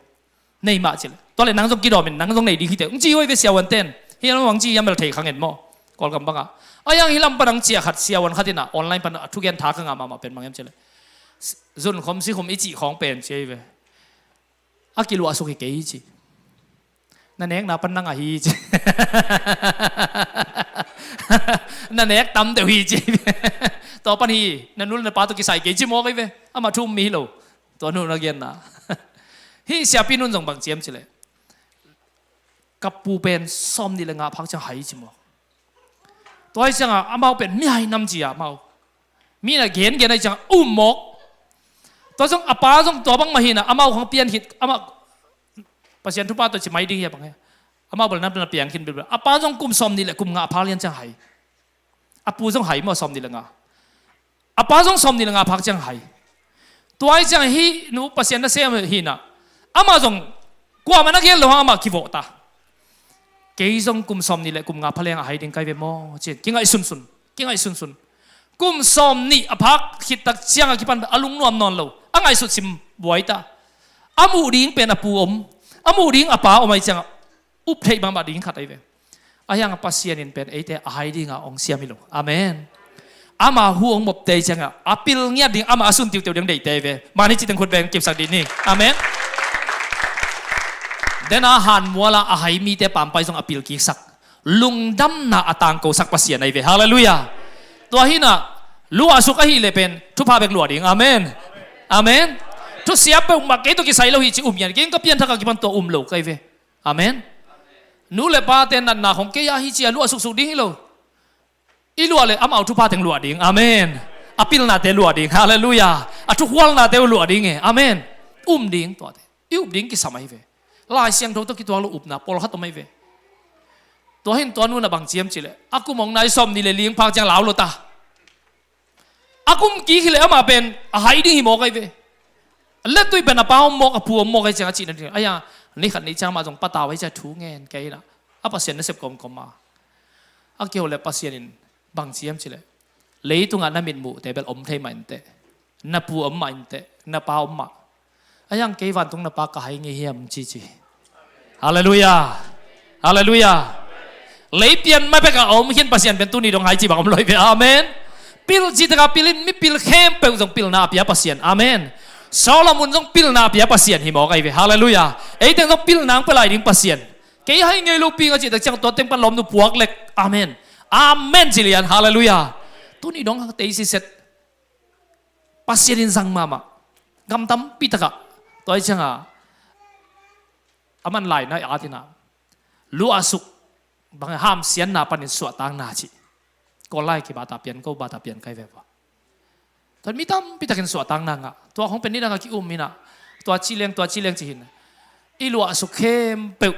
Nei mah ci le. Tua le nang zong kidawm in, nang zong nei ding hi te ung ci huai ve siavuan ten. Hi lam bang ci hiam bel thei khangin maw. Kawlgam bangah. A yang hi lam pan ang cia khat siavuan khat in a online pan a thugen tha ka ngah mahmah pen bang hiam ci le, zun khom si khom i cih khong pen ci ahi ve. A kiluahsuk hi kei ci. Na nekna pan nang ahi ci. Na nek tam deuh hi ci. Tua pan hi, na nu le na pa tawh kisai kei ci mawk ahi ve. Amah thu um mi hi lo. Tua nu na genna. Hih siapi nun zong bang ci hiam ci le, ka pu pen sawm nih le nga phak ciang hai ci mawk. Tua hi ciangah amau pen mihai nam ci a amau. Mi na gengen ahi ciangah um mawk. Tua zong a pa zong tua bang mah hi na amau khang pian khit amah Pasian thupha tawh ci mai ding hi a bang hi. Amau bel na piang khin bilbel. A pa zong kum sawm nih le kum nga a phak lian ciang hai. A pu zong hai maw sawm nih le nga. A pa zong sawm nih le nga phak ciang hai. Tua hi ciang hih nu Pasian na sem hi na. Amah zong kuamah na gen lo hang amah kivawh ta. Kei zong kum sawm nih le kum nga pha leng a hai ding kai ve maw ci-in kingaih sunsun. Kingaih sunsun. Kum sawm nih a phak khit tak ciangah kipan a lungnuam nawn lo. A ngaihsut sim buai ta. A muh ding pen a pu om. A muh ding a pa om ahi ciangah up theih mahmah ding khat ahi ve. A hiang Pasian in pen eite a hai dinga hong siam hi lo. Amen. Ama hu hong mopte ciangah a pil ngiat ding, ama a sun tiuteu ding deihte ahi ve. Mani citeng khut veng kipsak dih ni. Amen. Dena hanmuala a hai mite pampai zong a pil kiksak, lungdamna a tangkosak Pasian ahi ve. Halleluiah. Tua hi na luahsuk ahih leh pen thupha bek luah ding. Amen. Amen. Thusia peuhmah kei tawh kisai lo hi ci um ngian. Kei ka pianthak a kipan tua um lo ka hi ve. Amen. Nu le pate natna khong kei a hi cia luah suksuk ding hi lo. I luah le amau thupha teng luah ding. Amen. A pilnate luah ding. Halleluiah. A thukhualnate uh luah ding e. Amen. Um ding tuate. I up ding kisam ahi ve. Lai Siangtho tawh kituak lo upna pawlkhat om ahi ve. Tua hin tua nu na bang ciam cileh a kum hong nai sawm nih le ling phak ciang lau lo ta. A kum kik hileh amah pen a hai ding hi mawk ahi ve. A lettui pen a pa om mawk, a pu om mawk ahi ciang a cihna ding. Aia, ni khat ni ciang amah zong patau ahi ciang thu ngen kei na. A Pasian nasep kawmkawm a. A kihole Pasian in bang ciam cileh leitungah na mitmuhte bel om thei mah inteh. Na pu om mah inteh. Na pa om mah. A hiang kei vantung na pa ka hai ngei hiam cici. Halleluiah. Halleluiah. Leipian ma bek a om khin Pasian pen tuni dong hai ci bang om loi ve. Amen. Pil citaka pilin mi pil khempeuh zong pilna a pia Pasian. Amen. Solomon zong pilna a pia Pasian hi mawk ahi ve. Halleluiah. Eiteng zong pilna ang pelai ding Pasian. Kei hai ngei lo ping a cihtak ciang tua teng pan lawmnu puak lek. Amen. Amen cilian. Halleluiah. Tuni dong hang tei siset. Pasian in zang mahmah. Gam tampi takah tua hi cianga a man laina i atina luahsuk bang hamsianna panin suahtakna cih. Kawl lai kibata pian ko bata pian kai ve pua. Tua mi tampi takin suahtakna ngah. Tua khong pen nidanga ki-um hina. Tua cileng tua cileng cihin. I luahsuk khempeuh.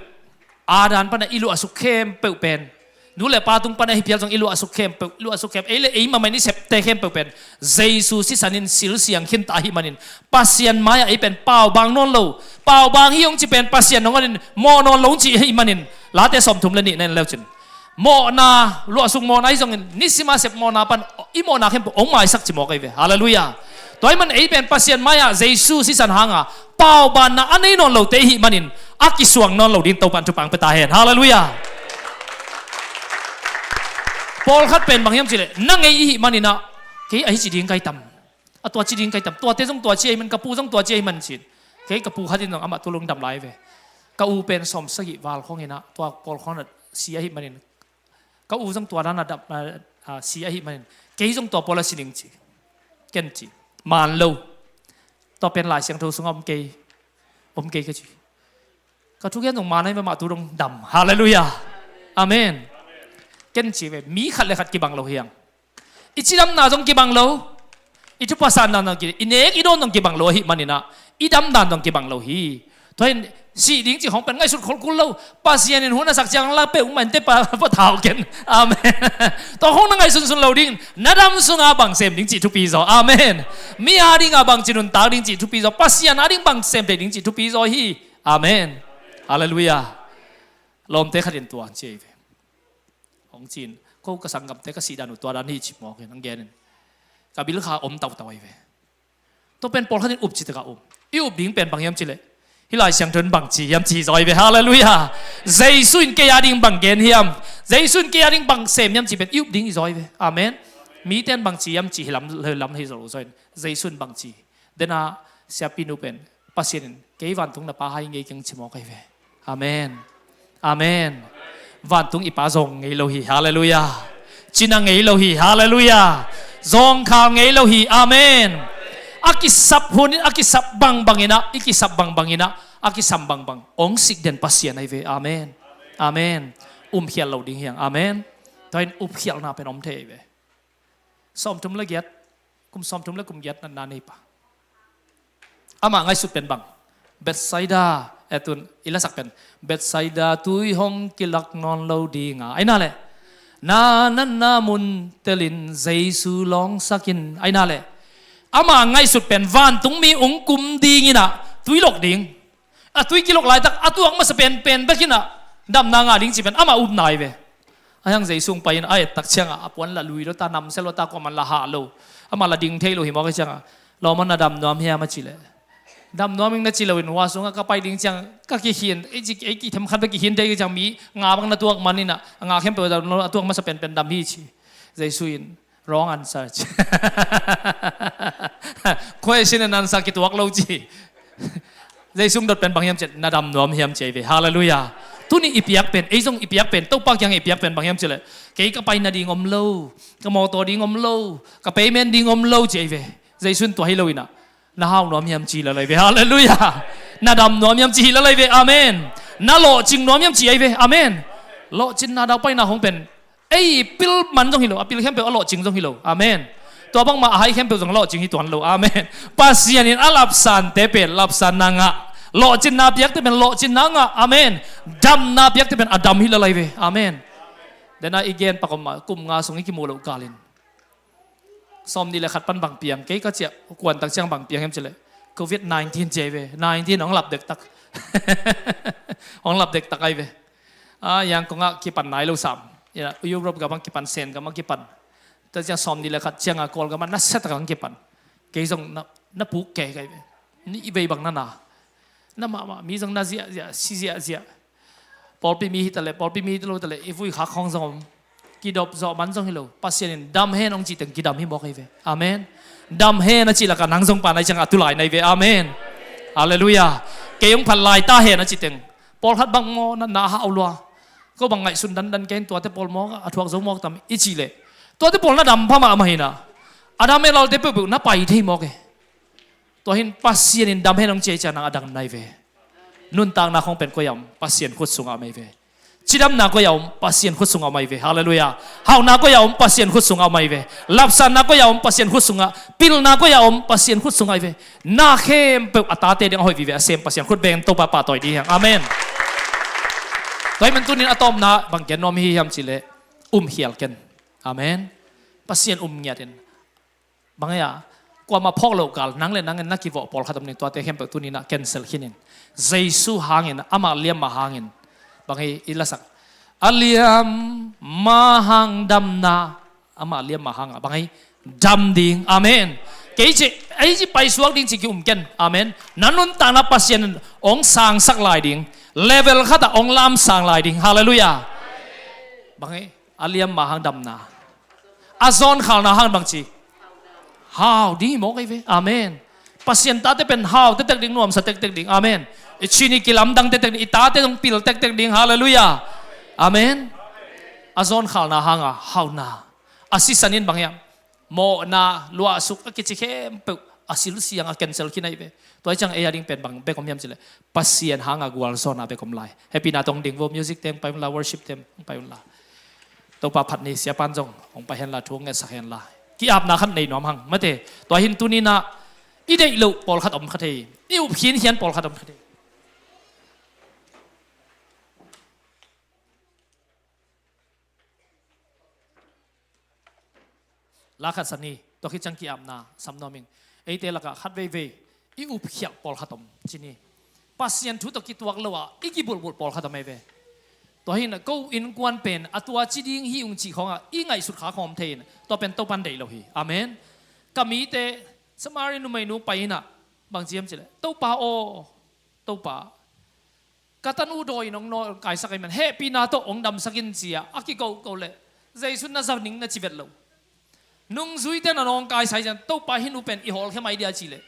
Adan pana i luahsuk khempeuh pen. Nu le pa tung pana hi pial zong i luahsuk khempeuh, i luahsuk khempeuh. Ei le ei mamain i septe khempeuh pen Jesu sisanin silsiang khinta ahi manin Pasian mai-ah ei pen paubang nawn lo. Paubang hi hong ci pen Pasian nong anin mawh nawn lo hong ci ahi manin Late sawmthum le nih na en leucin mawhna, luahsuk mawhna hi zongin nisima sep mawhna pan i mawhna khempeuh hong maisak ci mawk ahi ve. Halleluiah. Tua hi man ei pen Pasian mai-ah Jesu sisan hanga paubanna a nei nawn lote ihih manin a kisuang nawn lo ding Topan thupang pia ta hen. Halleluiah. Pawlkhat pen bang hiam cileh na ngei ihih maninah kei ahi ci ding kai tam. A tua ci ding kai tam. Tuate zong tua ci ahi man, ka pu zong tua ci ahi man cin. Kei ka pu khatin zong amah tu lungdam lai ve. Ka u pen sawm sagih val khonginah tua pawl khonginah si ahih manin ka u zong tua dana dap, ah, ah, si ahih manin kei zong tua pawla si ning ci. Ken ci. Maan lo. Tua pen Lai Siangtho sungah om kei. Om kei ka ci. Ka thugen zong maan ahi mah tu dong dam. Halleluiah. Amen. Ken ci ve mi khat le khat kibang lo hiang. I cidamna zong kibang lo. I thupha sandan zong ki, i nek i dawn zong kibang lo ahih maninah i damdan zong kibang lo hi. Tua hin sih ding cih khong pen ngaihsut kholkul lo. Pasian in hun a sak ciang la peuh mah inte pa, pa thau ken. Amen. Tua khong na ngaihsunsun lo dingin na dam sunga bang sem ding cih thupi zaw. Amen. Mi a dinga bang ci nuntak ding cih thupi zaw. Pasian a ding bang sem thei ding cih thupi zaw hi. Amen. Halleluiah. Lawmte khatin tua ci ahi ve. hong ci-in, ko ka sanggamte ka sih dan uh tua dan hi ci mawk in hong gen in. Ka bil kha om tautau ahi ve. Tua pen pawlkhat in up ci takah um. I up ding pen bang hiam cih leh, hih Lai Siangtho in bang ci hiam cih hi zaw hi ve. Halleluiah. Jesu in kei a ding bang gen hiam, Jesu in kei a ding bang sem hiam cih pen i up ding hi zaw hi ve. Amen. Mite in bang ci hiam cih hi lam, hi lam hi zaw lo zaw in, Jesu in bang ci. Dena siapi nu pen, Pasian in kei vantung na Pa hi ngei keng ci mawk ahi ve. Amen. Amen. Vantung i Pa zong ngei lo hi. Halleluiah. Cina ngei lo hi. Halleluiah. Zawngkhal ngei lo hi. Amen. A kisap hun in, a kisap bangbang in ah, i kisap bangbang in ah, a kisam bangbang hong sik den Pasian ahi ve. Amen. Amen. Umkhial lo ding hi hang. Amen. Tua in upkhialna pen om thei ahi ve. Sawmthum le giat, kum sawmthum le kum giat natna nei pa. Amah ngaihsut pen bang, Bethsaida, eh, tun i lasak pen, Bethsaida tui hong kilak nawn lo ding a, aina leh, na natna mun telin Jesu lawngsak in, aina leh, amah ngaihsut pen vantung mi hong kum ding in ah, tui lok ding. A tui kilok laitak a tuak masa penpen bek in ah damna ngah ding ci pen amah upna ahi ve. Ahi hang Jesu hong pai in a ettak ciangah a puan la lui lo ta, namsia lo ta, kuaman la hah lo. Amah la ding thei lo hi mawk ahi ciangah, lawm aw, na dam nuam hiam a cih leh, dam nuam ing na ci lo in, hua sungah ka pai ding ciang ka kikhin, ei ci, ei kithemkhat bek kikhin thei ciang mi nga bang na tuak man in ah, a nga khempeuh a tuak masa penpen dam hi ci. Jesu in, wrong answer ci. Question and answer kituak lo ci. Jesu hong dot pen bang hiam cih leh, na dam nuam hiam ci ahi ve. Halleluiah. Tuni i piak pen, ei zong i piak pen, Topa kiang i piak pen bang hiam cih leh, kei ka pai nading om lo, ka mawtaw ding om lo, ka payment ding om lo ci ahi ve. Jesu in tua hi lo in ah, na hau nuam hiam ci hi lel ahi ve. Halleluiah. Na dam nuam hiam ci hi lel ahi ve. Amen. Na lawhcing nuam hiam ci ahi ve. Amen. Lawhcinna, daupaina hong pen ei pil man zong hi lo, a pil khempeuh a lawhcing zong hi lo. Amen. Tua bangmah a hai khempeuh zong lawhcing hi tuan lo. Amen. Pasian in a lapsante pen lapsanna ngah, lawhcinna piakte pen lawhcinna ngah. Amen. Damna piakte pen a dam hi lel ahi ve. Amen. Dena i gen pak om mah, kum nga sung i kimu loh kalin, sawmnih le khat pan bang piang, kei ka ciah kuantak ciang bang piang hiam cih leh, covid nineteen ci ahi ve. Nineteen hong lap dektak. Hong lap dektak ahi ve. A, Yangon ah kipan nai lo sam. Ya, Europe gam ah kipan, Sen gam ah kipan. Tua ciang sawmnih le khat ciangah Kawlgam ah nasiatak ah hong kipan. Kei zong na, na puk kei ka hi ve. Nih vei bang na na. Na mahmah, mi zong na ziahziah, si ziahziah. Pawlpi mi hi taleh, pawlpi mi hi lo taleh, i vui khak khawng zong om. Kidop zawh man zong hi lo. Pasian in dam hen hong cih teng kidam hi mawk ahi ve. Amen. Dam hen a cih lakah nang zong pa nai ciangah a tu lai na hi ve. Amen. Halleluiah. Kei hong phat lai ta hen a cih teng, pawlkhat bang maw na, na hau lua. Ko bang ngaihsun dandan kei in, tuate pawl mawk a thuak zo mawk tam i cih leh, tuate pawl na dam pha mahmah hi na. A dam e, lalte peuhpeuh na pai thei mawk e. Tua hin Pasian in dam hen hong ci ahih ciangin a dang na hi ve. Nuntakna khawng pen koi-ah om? Pasian khut sungah om ahi ve. Cidamna koi-ah om? Pasian khut sungah om ahi ve. Halleluiah. Hauhna koi-ah om? Pasian khut sungah om ahi ve. Lapsanna koi-ah om? Pasian khut sungah. Pilna koi-ah om? Pasian khut sungah ahi ve. Na khempeuh a tate ding a hoih vive a sem Pasian khut bengin Topa pahtawi ding hi hang. Amen. Tua ahih manin tuni-in a tawpna bang gen nuam hi hiam cih leh, um khial ken. Amen. Pasian um ngiat in. Bang hia, kuamah phawk loh kal, nang le nang in na kivawh pawlkhat om ding, tuate khempeuh tuni-in ah cancel khin in. Jesu hangin, amah liamma hangin. Bang hi i lasak? A liamma hang damna, amah liamma hangah. Bang hi? Dam ding. Amen. Kei ci, ei ci paisuak ding ci ki-um ken. Amen. Na nuntakna Pasian in hong sangsak lai ding. Level khatah hong lamsang lai ding. Halleluiah. Bang hi? A liamma hang damna. A zawnkhalna hang bangci? Hau ding hi mawk ahi ve. Amen. Pasian tate pen hau tektek ding, nuamsa tektek ding. Amen. I chin i kilamdang tektek ding, i tate zong pil tektek ding. Halleluiah. Amen. A zawnkhalna hanga hauhna. A sisan in bang hiam? Mawhna, luahsuk a kici khempeuh a silsiang a cancel khin ahi ve. Tua hi ciang ei a ding pen bang bek om hiam cih leh, Pasian hanga gualzawhna bek om lai. Happyna tawh ding vo, music teng pai unla, worship teng pai unla. Topa phat ni, siapan zong hong pai henla, thu hong ngetsak henla. Ki-apna khat nei nuam hang, mate. Tua hin tuni-in ah i deih loh pawlkhat om kha thei. I up khinkhian pawlkhat om kha thei. La khat sa ni, tua khit ciang ki-apna sam nuam ing. Eite lakah khat veivei i upkhialh pawlkhat om ci ni. Pasian thu tawh kituak lo-a i kibulhbulh pawlkhat om ahi ve. Tua hi inah ko innkuan pen a tua ci ding hi ung cih khawngah i ngaihsut kha khawm thei inah tua pen Topan deih lo hi. Amen. Ka mite Samari numeinu pai inah bang ci hiam cih leh, Topa aw, Topa, ka tanu dawi in hong nawngkaisak ahih man hehpihna tawh hong damsak in ci-a a kikohkoh leh Jesu na za ning na ci vet lo. Nungzuite na nawngkaisai ciang Topa hih nu pen i hawlkhia mai dia cih leh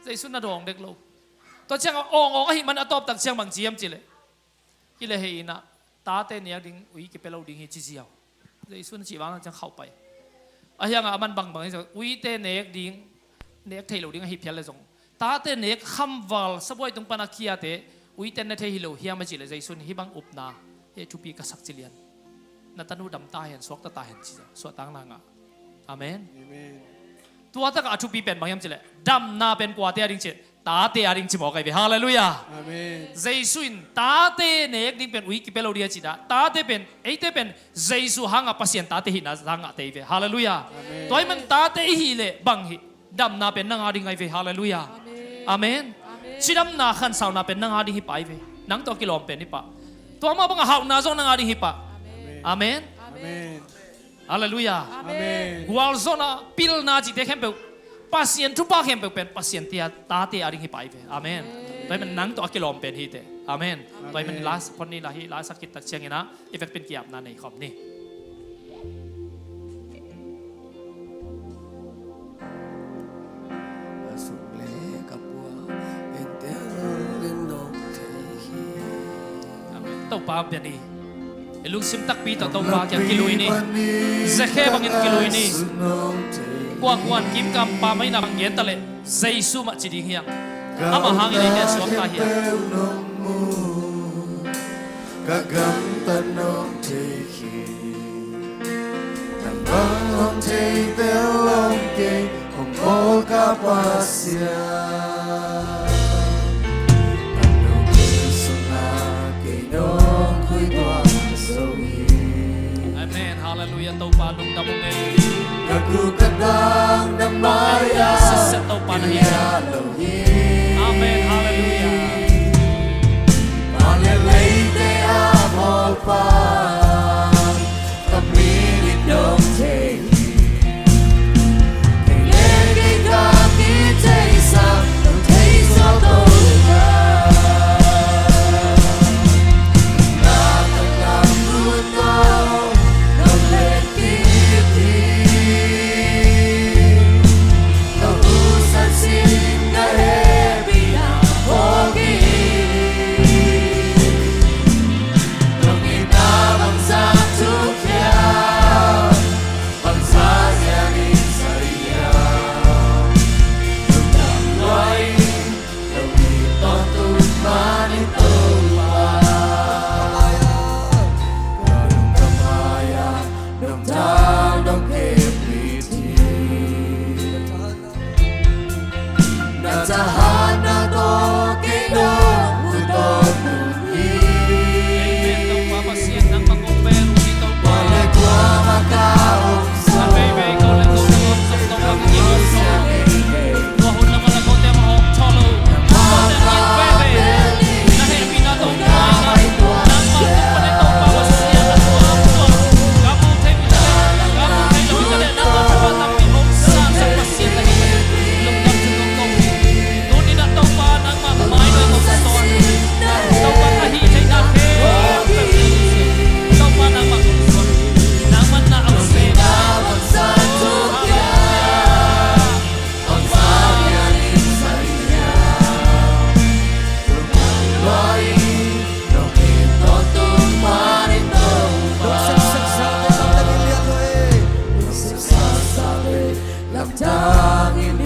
Jesu na dawng dek lo. Tua ciangah awng awng ahih man a tawptak ciang bang ci hiam cih leh, i le hei inah tate nek ding ui kipia lo ding hi ci ziau. Jesu na cih vang ciang khauh pai. Ahi hangah aman bangbang hi zong uite nek ding, nek thei lo ding ahi phial le zong tate nek khamval sabuai tung pan a khiate uite ne thei hi lo hiam a cih leh Jesu in hih bang upna, hih thupi ka sak ci lian. Na tanu dam ta hen, suakta ta hen ci ziau. Suahtakna ngah. Amen. Amen. Tua takah a thupi pen bang hiam cih leh damna pen kuate a ding cih, tate a ding ci mawk ahi ve. Halleluiah. Amen. Jesu in tate nek ding pen ui kipia lo ding a ci dah. Tate pen, eite pen Jesu hangah Pasian tate hihna zang ngahte hi ve. Halleluiah. Amen. Tua ahih man tate i hih leh bang hi, damna pen nang a ding ahi ve. Halleluiah. Amen. Amen. Cidamna khansauna pen nang a ding hi pah ahi ve. Nang tawh kilawm pen hi pah. Tua mah bangah hauhna zong nang a ding hi pah. Amen. Amen. Halleluiah. Amen. Gualzawhna, pilna cihte khempeuh, Pasian thupha khempeuh pen Pasian tate a ding hi pah ahi ve. Amen. Tua ahih man nang tawh a kilawm pen hi teh. Amen. Tua ahih man last point ni lah hi, last a kit tak ciang inah i vekpi in ki-apna nei khawm ni. Amen. Topa bia ni. I lungsim takpi tawh Topa kiang kilui ni. Zakhe bangin kilui ni. Kuakuan kimkam pa mai na bang gen ta leh Jesu mah ci ding hiam? Amah hangin eite a suakta hiam? Ka gamtat nong thei hi. Nang bang hong thei tel lo kei, hong bawl ka Pasian. Ka nungzui sungah kei nong khui tuan zo hi. Amen. Halleluiah. Topa lungdam ung ei. Ka ku ka dang na mai-ah siset Topa na hi. Amen. Halleluiah. Mawh le leite a mawhpa, ka min in nong thei hi. Kei le kei ka kitheisak nong thei suak Topa. Na taklam ut nong, nong let kik hi. Na thahatna tawh kei nong ut tawntung hi. Amen. Topa Pasian nangmah kong bel uh hi Topa. Kua le kuamah ka om sa. A veivei ko le ko ka om sa Topa ka kimu sa. Tua hun na mala ko te ma hong thaw lo. Tua te na it veivei. Na hehpihna tawh ngai ngai. Nangmah tawh pa le Topa Pasian na tua tua. Ka mu thei mi ta le, ka mu thei lo mi ta le, nangmah tawh pa tampi hong sa sa Pasian. Lungdam thu kong ko hi. Tuni-in ah Topa nangmah mai-ah kong sawl. Topa ka hih theihna khempeuh Topa nangmah kong sawl. Nangmah na a kong sawl. Hallelujah.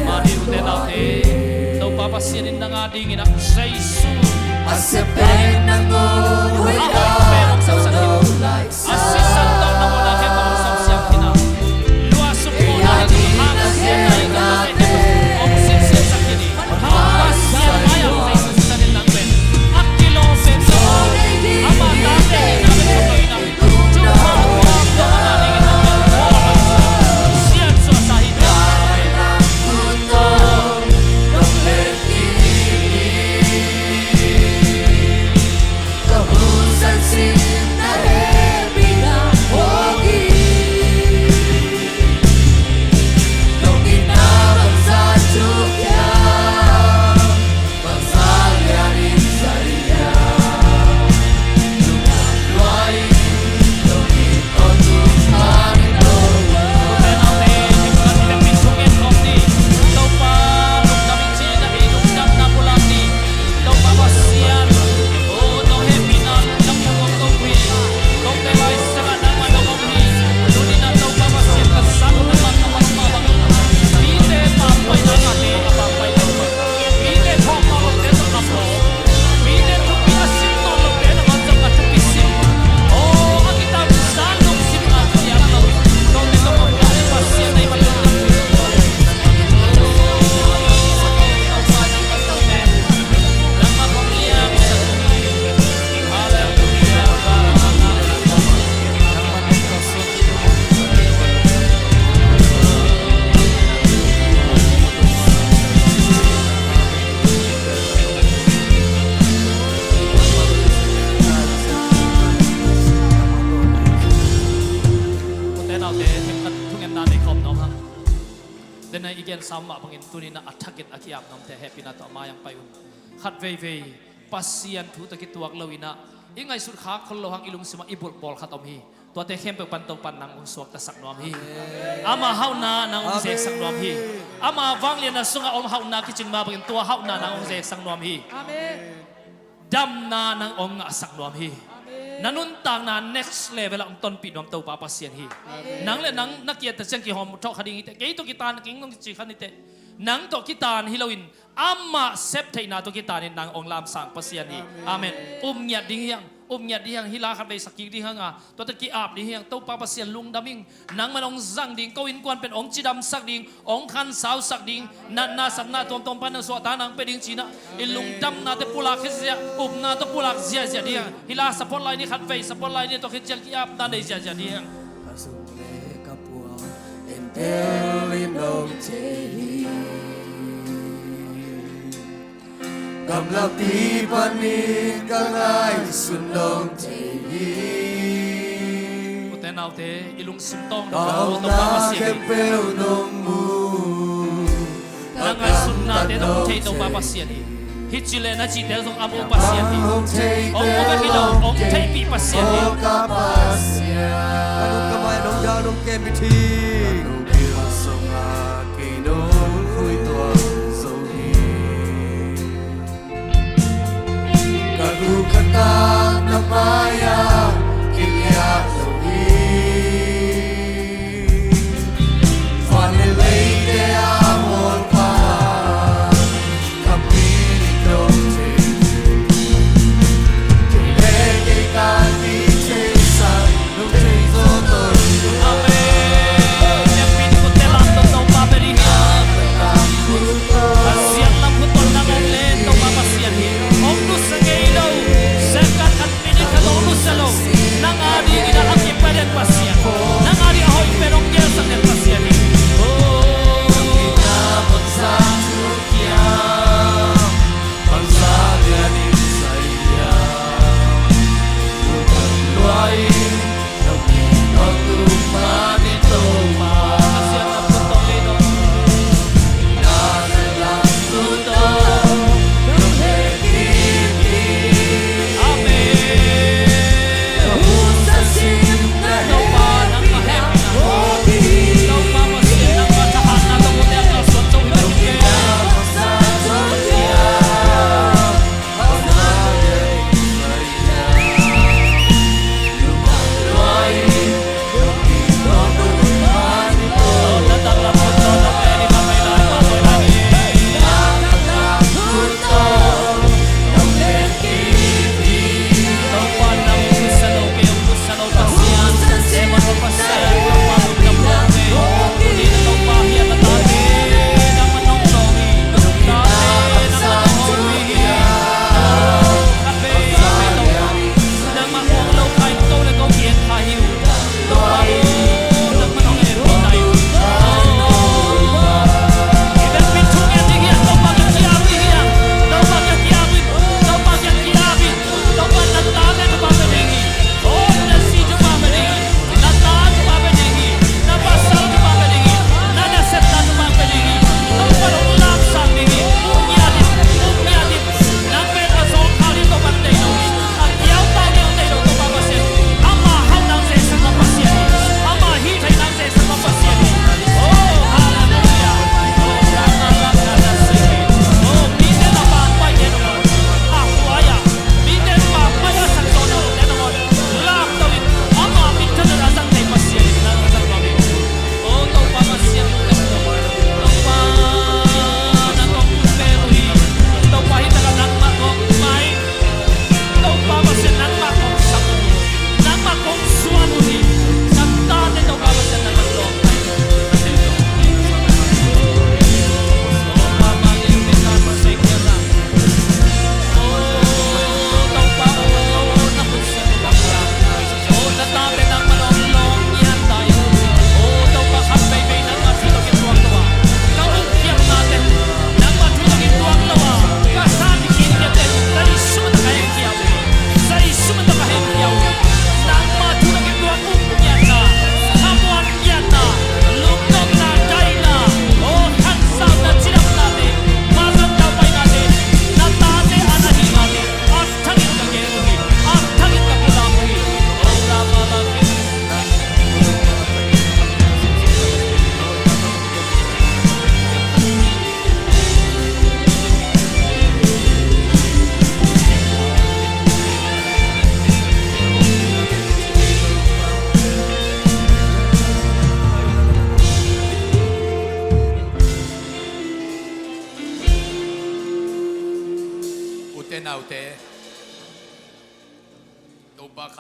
Mah hi u te nau te, Topa Pasian in nang a dingin ah Jesu a siapen nang uh, a hoih pen hong sapsak hi. A sisan tawh na mawhna khempeuh hong sawmsiang khin a, lua suk mawhna hi tawh hang a sian na hi tawh na heh khempeuh hong sinsiatsak khin hi. Hong Pasian mai-ah Jesu sisan in nang pen a kilawm pen sawm, amah tate hihna pen sawm lo in ah, thupha a tuam tawh a na dingin nang pen khawl a, sian suakta hi teh. Amen. Na i gensa mah bangin tuni-in a thakin a ki-ap nuamte hehpihna tawh a mai-ah pai un. Khat veivei Pasian thu tawh kituak lo-in i ngaihsut khak khol loh hang i lungsimah i bulh pawlkhat om hi. Tuate khempeuh pan Topa'n nang hong suaktasak nuam hi. Ama hauhna nang hong zeksak nuam hi. Ama vangliatna sungah om hauhna kicing mah bangin tua hauhna nang hong zeksak nuam hi. Damna nang hong ngahsak nuam hi. Na nuntakna next level ah hong tonpih nuam Topa Pasian hi. Nang le nang na ki-et ta ciang kihawm thawh kha ding hi teh. Kei tawh kitan kei nong kici kha ni teh. Nang tawh kitan hi loin amah septheihna tawh kitanin nang hong lamsang Pasian hi. Amen. Upngiat ding hi hang, upngiat ding hi hang, hih la khat vei sak kik ding hi hang a, tuate ki-ap ding hi hang. Topa Pasian lungdam ing. Nangman hong zang ding, ko innkuan pen hong cidamsak ding, hong khansausak ding, natna satna tuamtuam pan nang suahtak nang pia ding ci-in i lungdamnate pulak khit ziahziah, upna tawh pulak ziahziah ding hi hang. Hih la support lai ni, khat vei support lai ni, tua khit ciang ki-apna nei ziahziah ding hi hang. Ka zum le ka puan entel in hong thei hi. Gamlapi panin ka ngaihsun dong thei hi. Ute naute, i lungsim tawng dong, Topa Pasian hi. Khempeuh nong mu. Na ngaihsutnate zong hong thei Topa Pasian hi. Hih ci le na cihte zong a mu Pasian hi. Hong mu bek hi lo, hong theihpih Pasian hi. Ka lung ka mai nong dang nong kem hi. Ka guk ka tak na mai-ah kiliat lo hi. Van le leite a mualpha ka pi ni dong thei. Kei le kei ka ki thei sa nong thei zo to. Amen.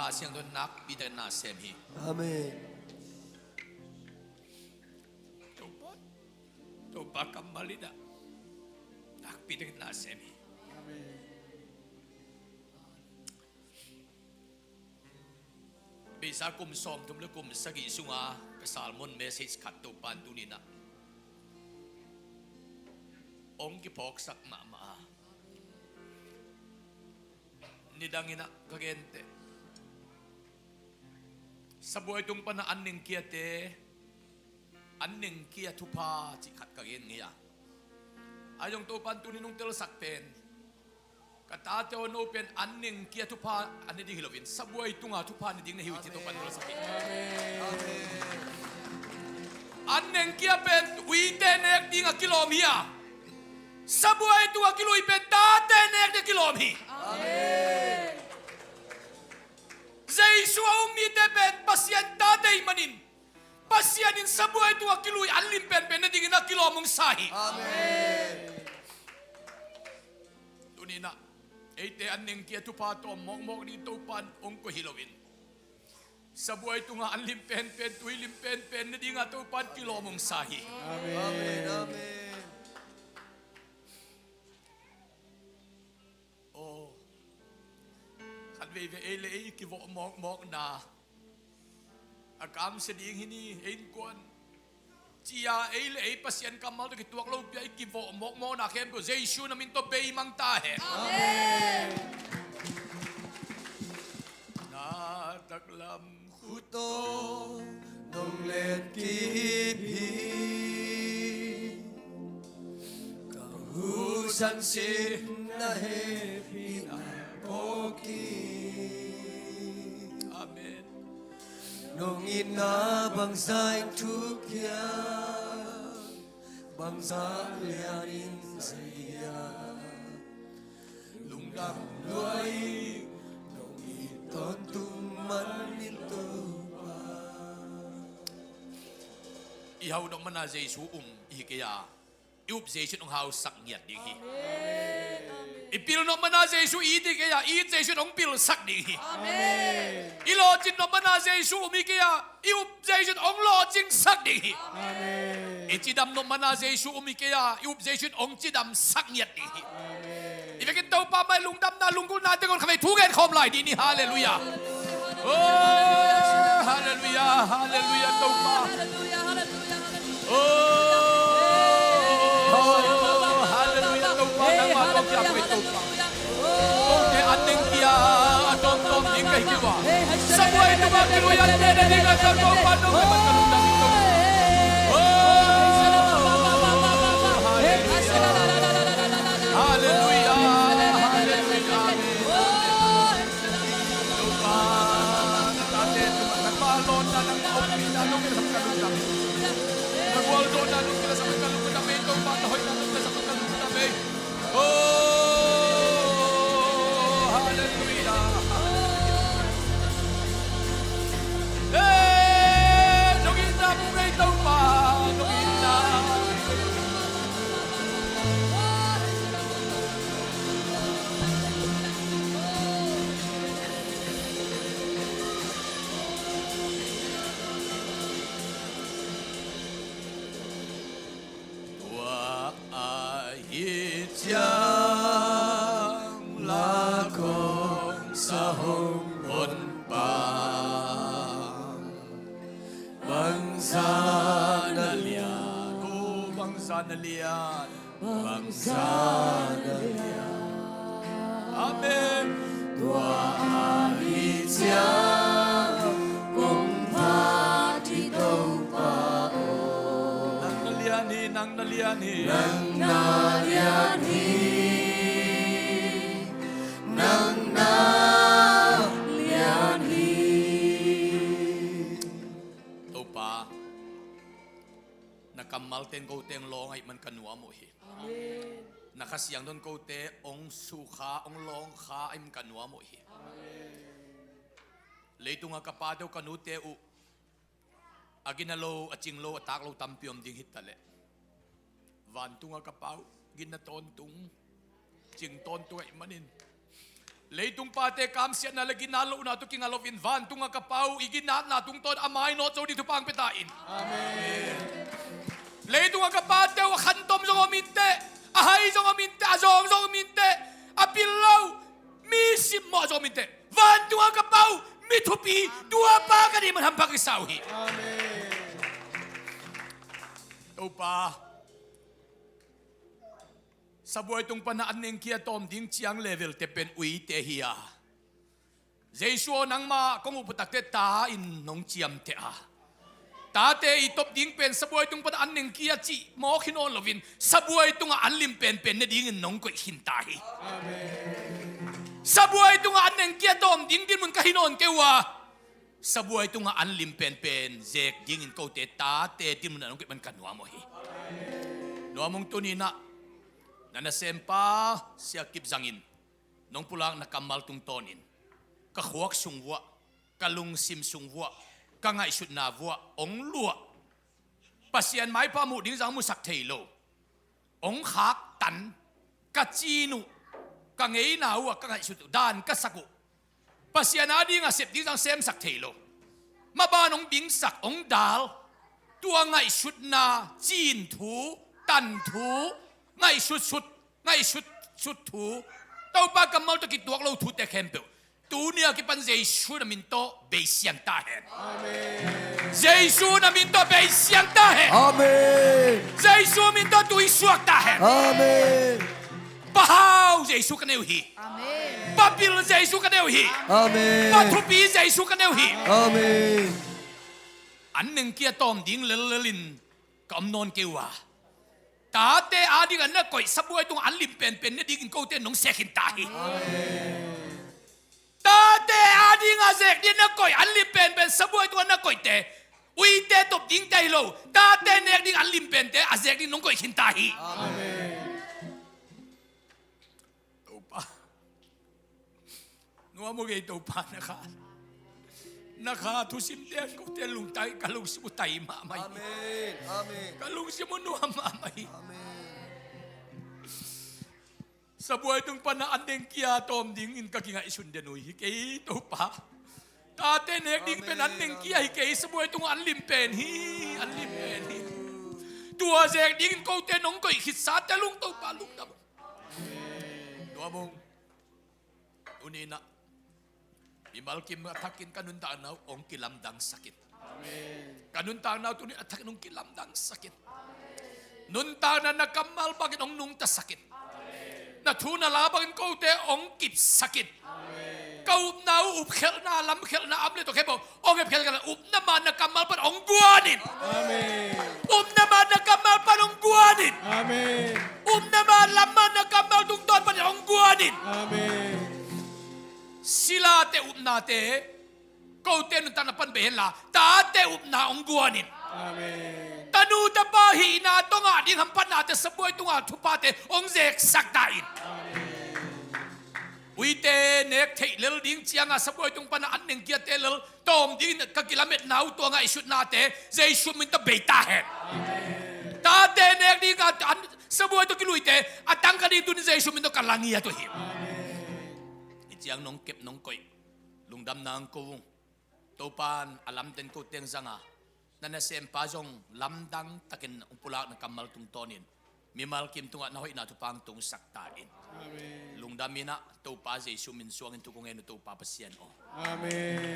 Siangtho in nakpi takin na sem hi. Amen. Topa, Topa kammal in ah nakpi takin na sem hi. Amen. Beisa kum sawmthum le kum sagih sunga ka sermon message khat Topa in tuni in ah hong kiphawksak mahmah a, nidang in ah ka genteh, sabuai tung pan a an nengkiate, an nengkia thupha cih khat ka gen ngei a. Ahi zong Topa in tuni in hong telsak pen, ka tate aw no pen an nengkia thupha a ne ding hi loin, sabuai tunga thupha ne ding na hi uh ci Topa in telsak hi. Amen. An nengkia pen uite nek ding a kilawm hi a, sabuai tunga kilui pen tate nek ding a kilawm hi. Amen. Jesu a um mite pen Pasian tate ahih manin, Pasian in sabuai tunga kilui an lim penpen na dingin a kilawm hong sa hi. Amen. Tuni in ah eite an nengkia thupha tawm mawkmawk ding Topa in hong koih hi loin, sabuai tunga an lim penpen, tui lim penpen na dinga Topa in kilawm hong sa hi. Amen. Amen. Aw, khat veivei ei le ei i kivawh mawkmawkna a kamsia ding hi ni, ei innkuan, ci-a ei le ei Pasian kammal tawh kituak lopi-a i kivawh mawkmawkna khempeuh Jesu na min tawh beimang ta hen. Amen. Na taklam khut tawh nong let kip hi. Ka hu sansin na hehpihna phawk hi. Amen. Nong itna bangzah in thukhia, bangzah lianin zahia, lungdam lua ing, nong it tawntung manin Topa. I hau nop mana Jesu um i hi kei a, i up Jesu in hong hausak ngiat ding hi. Amen. I pil nop mana Jesu i it hi kei a, i it Jesu in hong pilsak ding hi. Amen. I lawhcin nop mana Jesu um hi kei a, i up Jesu in hong lawhcinsak ding hi. Amen. I cidam nop mana Jesu um hi kei a, i up Jesu in hong cidamsak ngiat ding hi. Amen. I vekin Topa mai lungdamna, lunggulhna teng hong kha vei thu gen khawm lai dih ni. Halleluiah. Oh, halleluiah, halleluiah, Topa. Oh, halleluiah, Topa, nangmah tawh kiam kei, Topa. Kote an nengkia a tawmtawm ding ka hi kei ua. Sabuai tungah kilui an ne ding a Topa, nong ka man ka lungdam hi, Topa. Oh, halleluiah. Halleluiah, halleluiah, amen. Topa, na tate tungah nangmah lawnna, nangmah ompihna nong pia sam ka lungdam hi. Na gualzawhna nong pia sam ka lungdam hi, Topa, na hoihna nong pia sam ka lungdam hi. Oh, halleluiah. Eh, nong itna mu ngei, Topa, nong itna. Tua ahih ciang la khawngsa hong honpa, bangzah na lian, oh, bangzah na lian, bangzah na lian. Amen. Tua ahih ciang kong phat hi, Topa aw. Nang na lian hi, nang na lian hi. Nang na lian hi, nang na lian hi. Topa, na kammal teng ko teng lawng ahih man ka nuam uh hi. Amen. Na Kha Siangtho in kote hong sukha, hong lawngkha ahih man ka nuam uh hi. Amen. Leitunga ka pate uh, ka nute uh, a gina lo, a cing lo, a tak lo tampi om ding hi taleh, vantunga ka Pa uh, gina tawntung, cing tawntung ahih manin, Leitung pate kamsiatna le ginat lohna tawh kingah loin, vantunga ka Pa uh, i ginatna tungtawn a mainawt zo ding thupha hong pia ta in. Amen. Leitunga ka pate uh, a khantom zong om inteh, a hai zong om inteh, a zawng zong om inteh, a pil lo, mi simmawh zong om inteh, vantunga ka Pa uh, mi thupi, tua pa ka hih man hampha ka sa uh hi. Amen. Topa, sabuai tung pana an nengkhia tawm ding ciang level te pen uite hi a, Jesu aw, nangmah kong uptakte ta in nong ciamteh a, tate i top ding pen sabuai tung pana an nengkhia cih mawk hi nawn loin, sabuai tunga an lim penpen ne dingin nong koih khin ta hi. Amen. Sabuai tunga an nengkhia tawm ding dinmun ka hi nawn kei uh a, sabuai tunga an lim penpen zek dingin kote tate dinmun ah nong koih man ka nuam uh hi. Nuam ung, tuni-in ah na nasempa Sia Kip Zang in nong pulakna kammal tungtawnin ka khuak sung vuah, ka lungsim sung vuah, ka ngaihsutna vuah hong luah. Pasian maipha muh ding zong musak thei lo, hong khaktan, ka cin uh, ka ngeina uh a ka ngaihsut uh, dan ka sak uh, Pasian adinga sep ding zong semsak thei lo, maban hong bingsak, hong dal, tua ngaihsutna, cin thu, tan thu, ngaihsutsut, ngaihsutsut thu, Topa kammal tawh kituak lo thute khempeuh, tuni a kipan Jesu na min tawh beisiang ta hen. Amen. Jesu na min tawh beisiang ta hen. Amen. Jesu min tawh tuisuak ta hen. Amen. Pa hau Jesu ka nei uh hi. Amen. Pa pil Jesu ka nei uh hi. Amen. Pa thupi Jesu ka nei uh hi. Amen. An nengkhia tawm ding lellel in ka om nawn kei uh a, tate adinga na koih sabuai tunga an lim penpen ne dingin kote nong sek khin ta hi. Amen. Tate adinga zek ding na koih an lim penpen sabuai tunga na koihte, uite top dingte hi lo, tate nek ding an lim pente a zek ding nong koih khin ta hi. Amen. Topa, nuam uh kei Topa, na kha, na kha thusimte in kote lungtai, ka lungsim uh tai mahmah hi. Amen. Amen. Ka lungsim uh nuam mahmah hi. Amen. Sabuai tung pana an nengkhia tawm dingin ka kingaihsun den uh hi kei Topa. Tate nek ding pen an nengkhia hi kei, sabuai tung an lim pen hi, an lim pen hi. Tua zek dingin kote nong koih khitsate lung Topa lungdam. Nuam ung. Tuni-in ah mimal kim a thakin ka nuntakna uh hong kilamdangsak in. Amen. Ka nuntakna uh tuni-in a thakin hong kilamdangsak in. Nuntakna na kammal bangin hong nungtasak in. Na thu na la bangin kote hong kipsak in. Ka upna uh, upkhelhna, lamkhelhna, am le tawh khempeuh hong hepkhiat ka la, upna man na kammal pan hong guan in. Amen. Upna man na kammal pan hong guan in. Amen. Upna man, lam man na kammal tungtawn pan hong guan in. Amen. Silate upnate kote nuntakna pan bei henla, tate upna hong guan in. Amen. Tanu tapa hihna tawh ngah ding hamphatnate sabuai tunga thuphate hong zeksak ta in. Amen. Uite nek theih lel ding cianga sabuai tung pana an nengkhiate lel tawm dingin ka kilametna uh, tua ngaihsutnate Jesu min tawh bei ta hen. Amen. Tate nek dinga an sabuai tawh kiluite a tangka ding tuni Jesu min tawh ka la ngiat uh hi. Amen. Hih ciang nong kep nong koih lungdamna hong ko ung. Topa in a lamten kote hong zang a, na nasempa zong lamdang takin hong pulakna kammal tungtawnin mimal kim tungah na hoihna thupha hong tungsak ta in. Amen. Lungdam in ah, Topa Jesu min suangin thu kong ngen uh, Topa Pasian aw. Amen.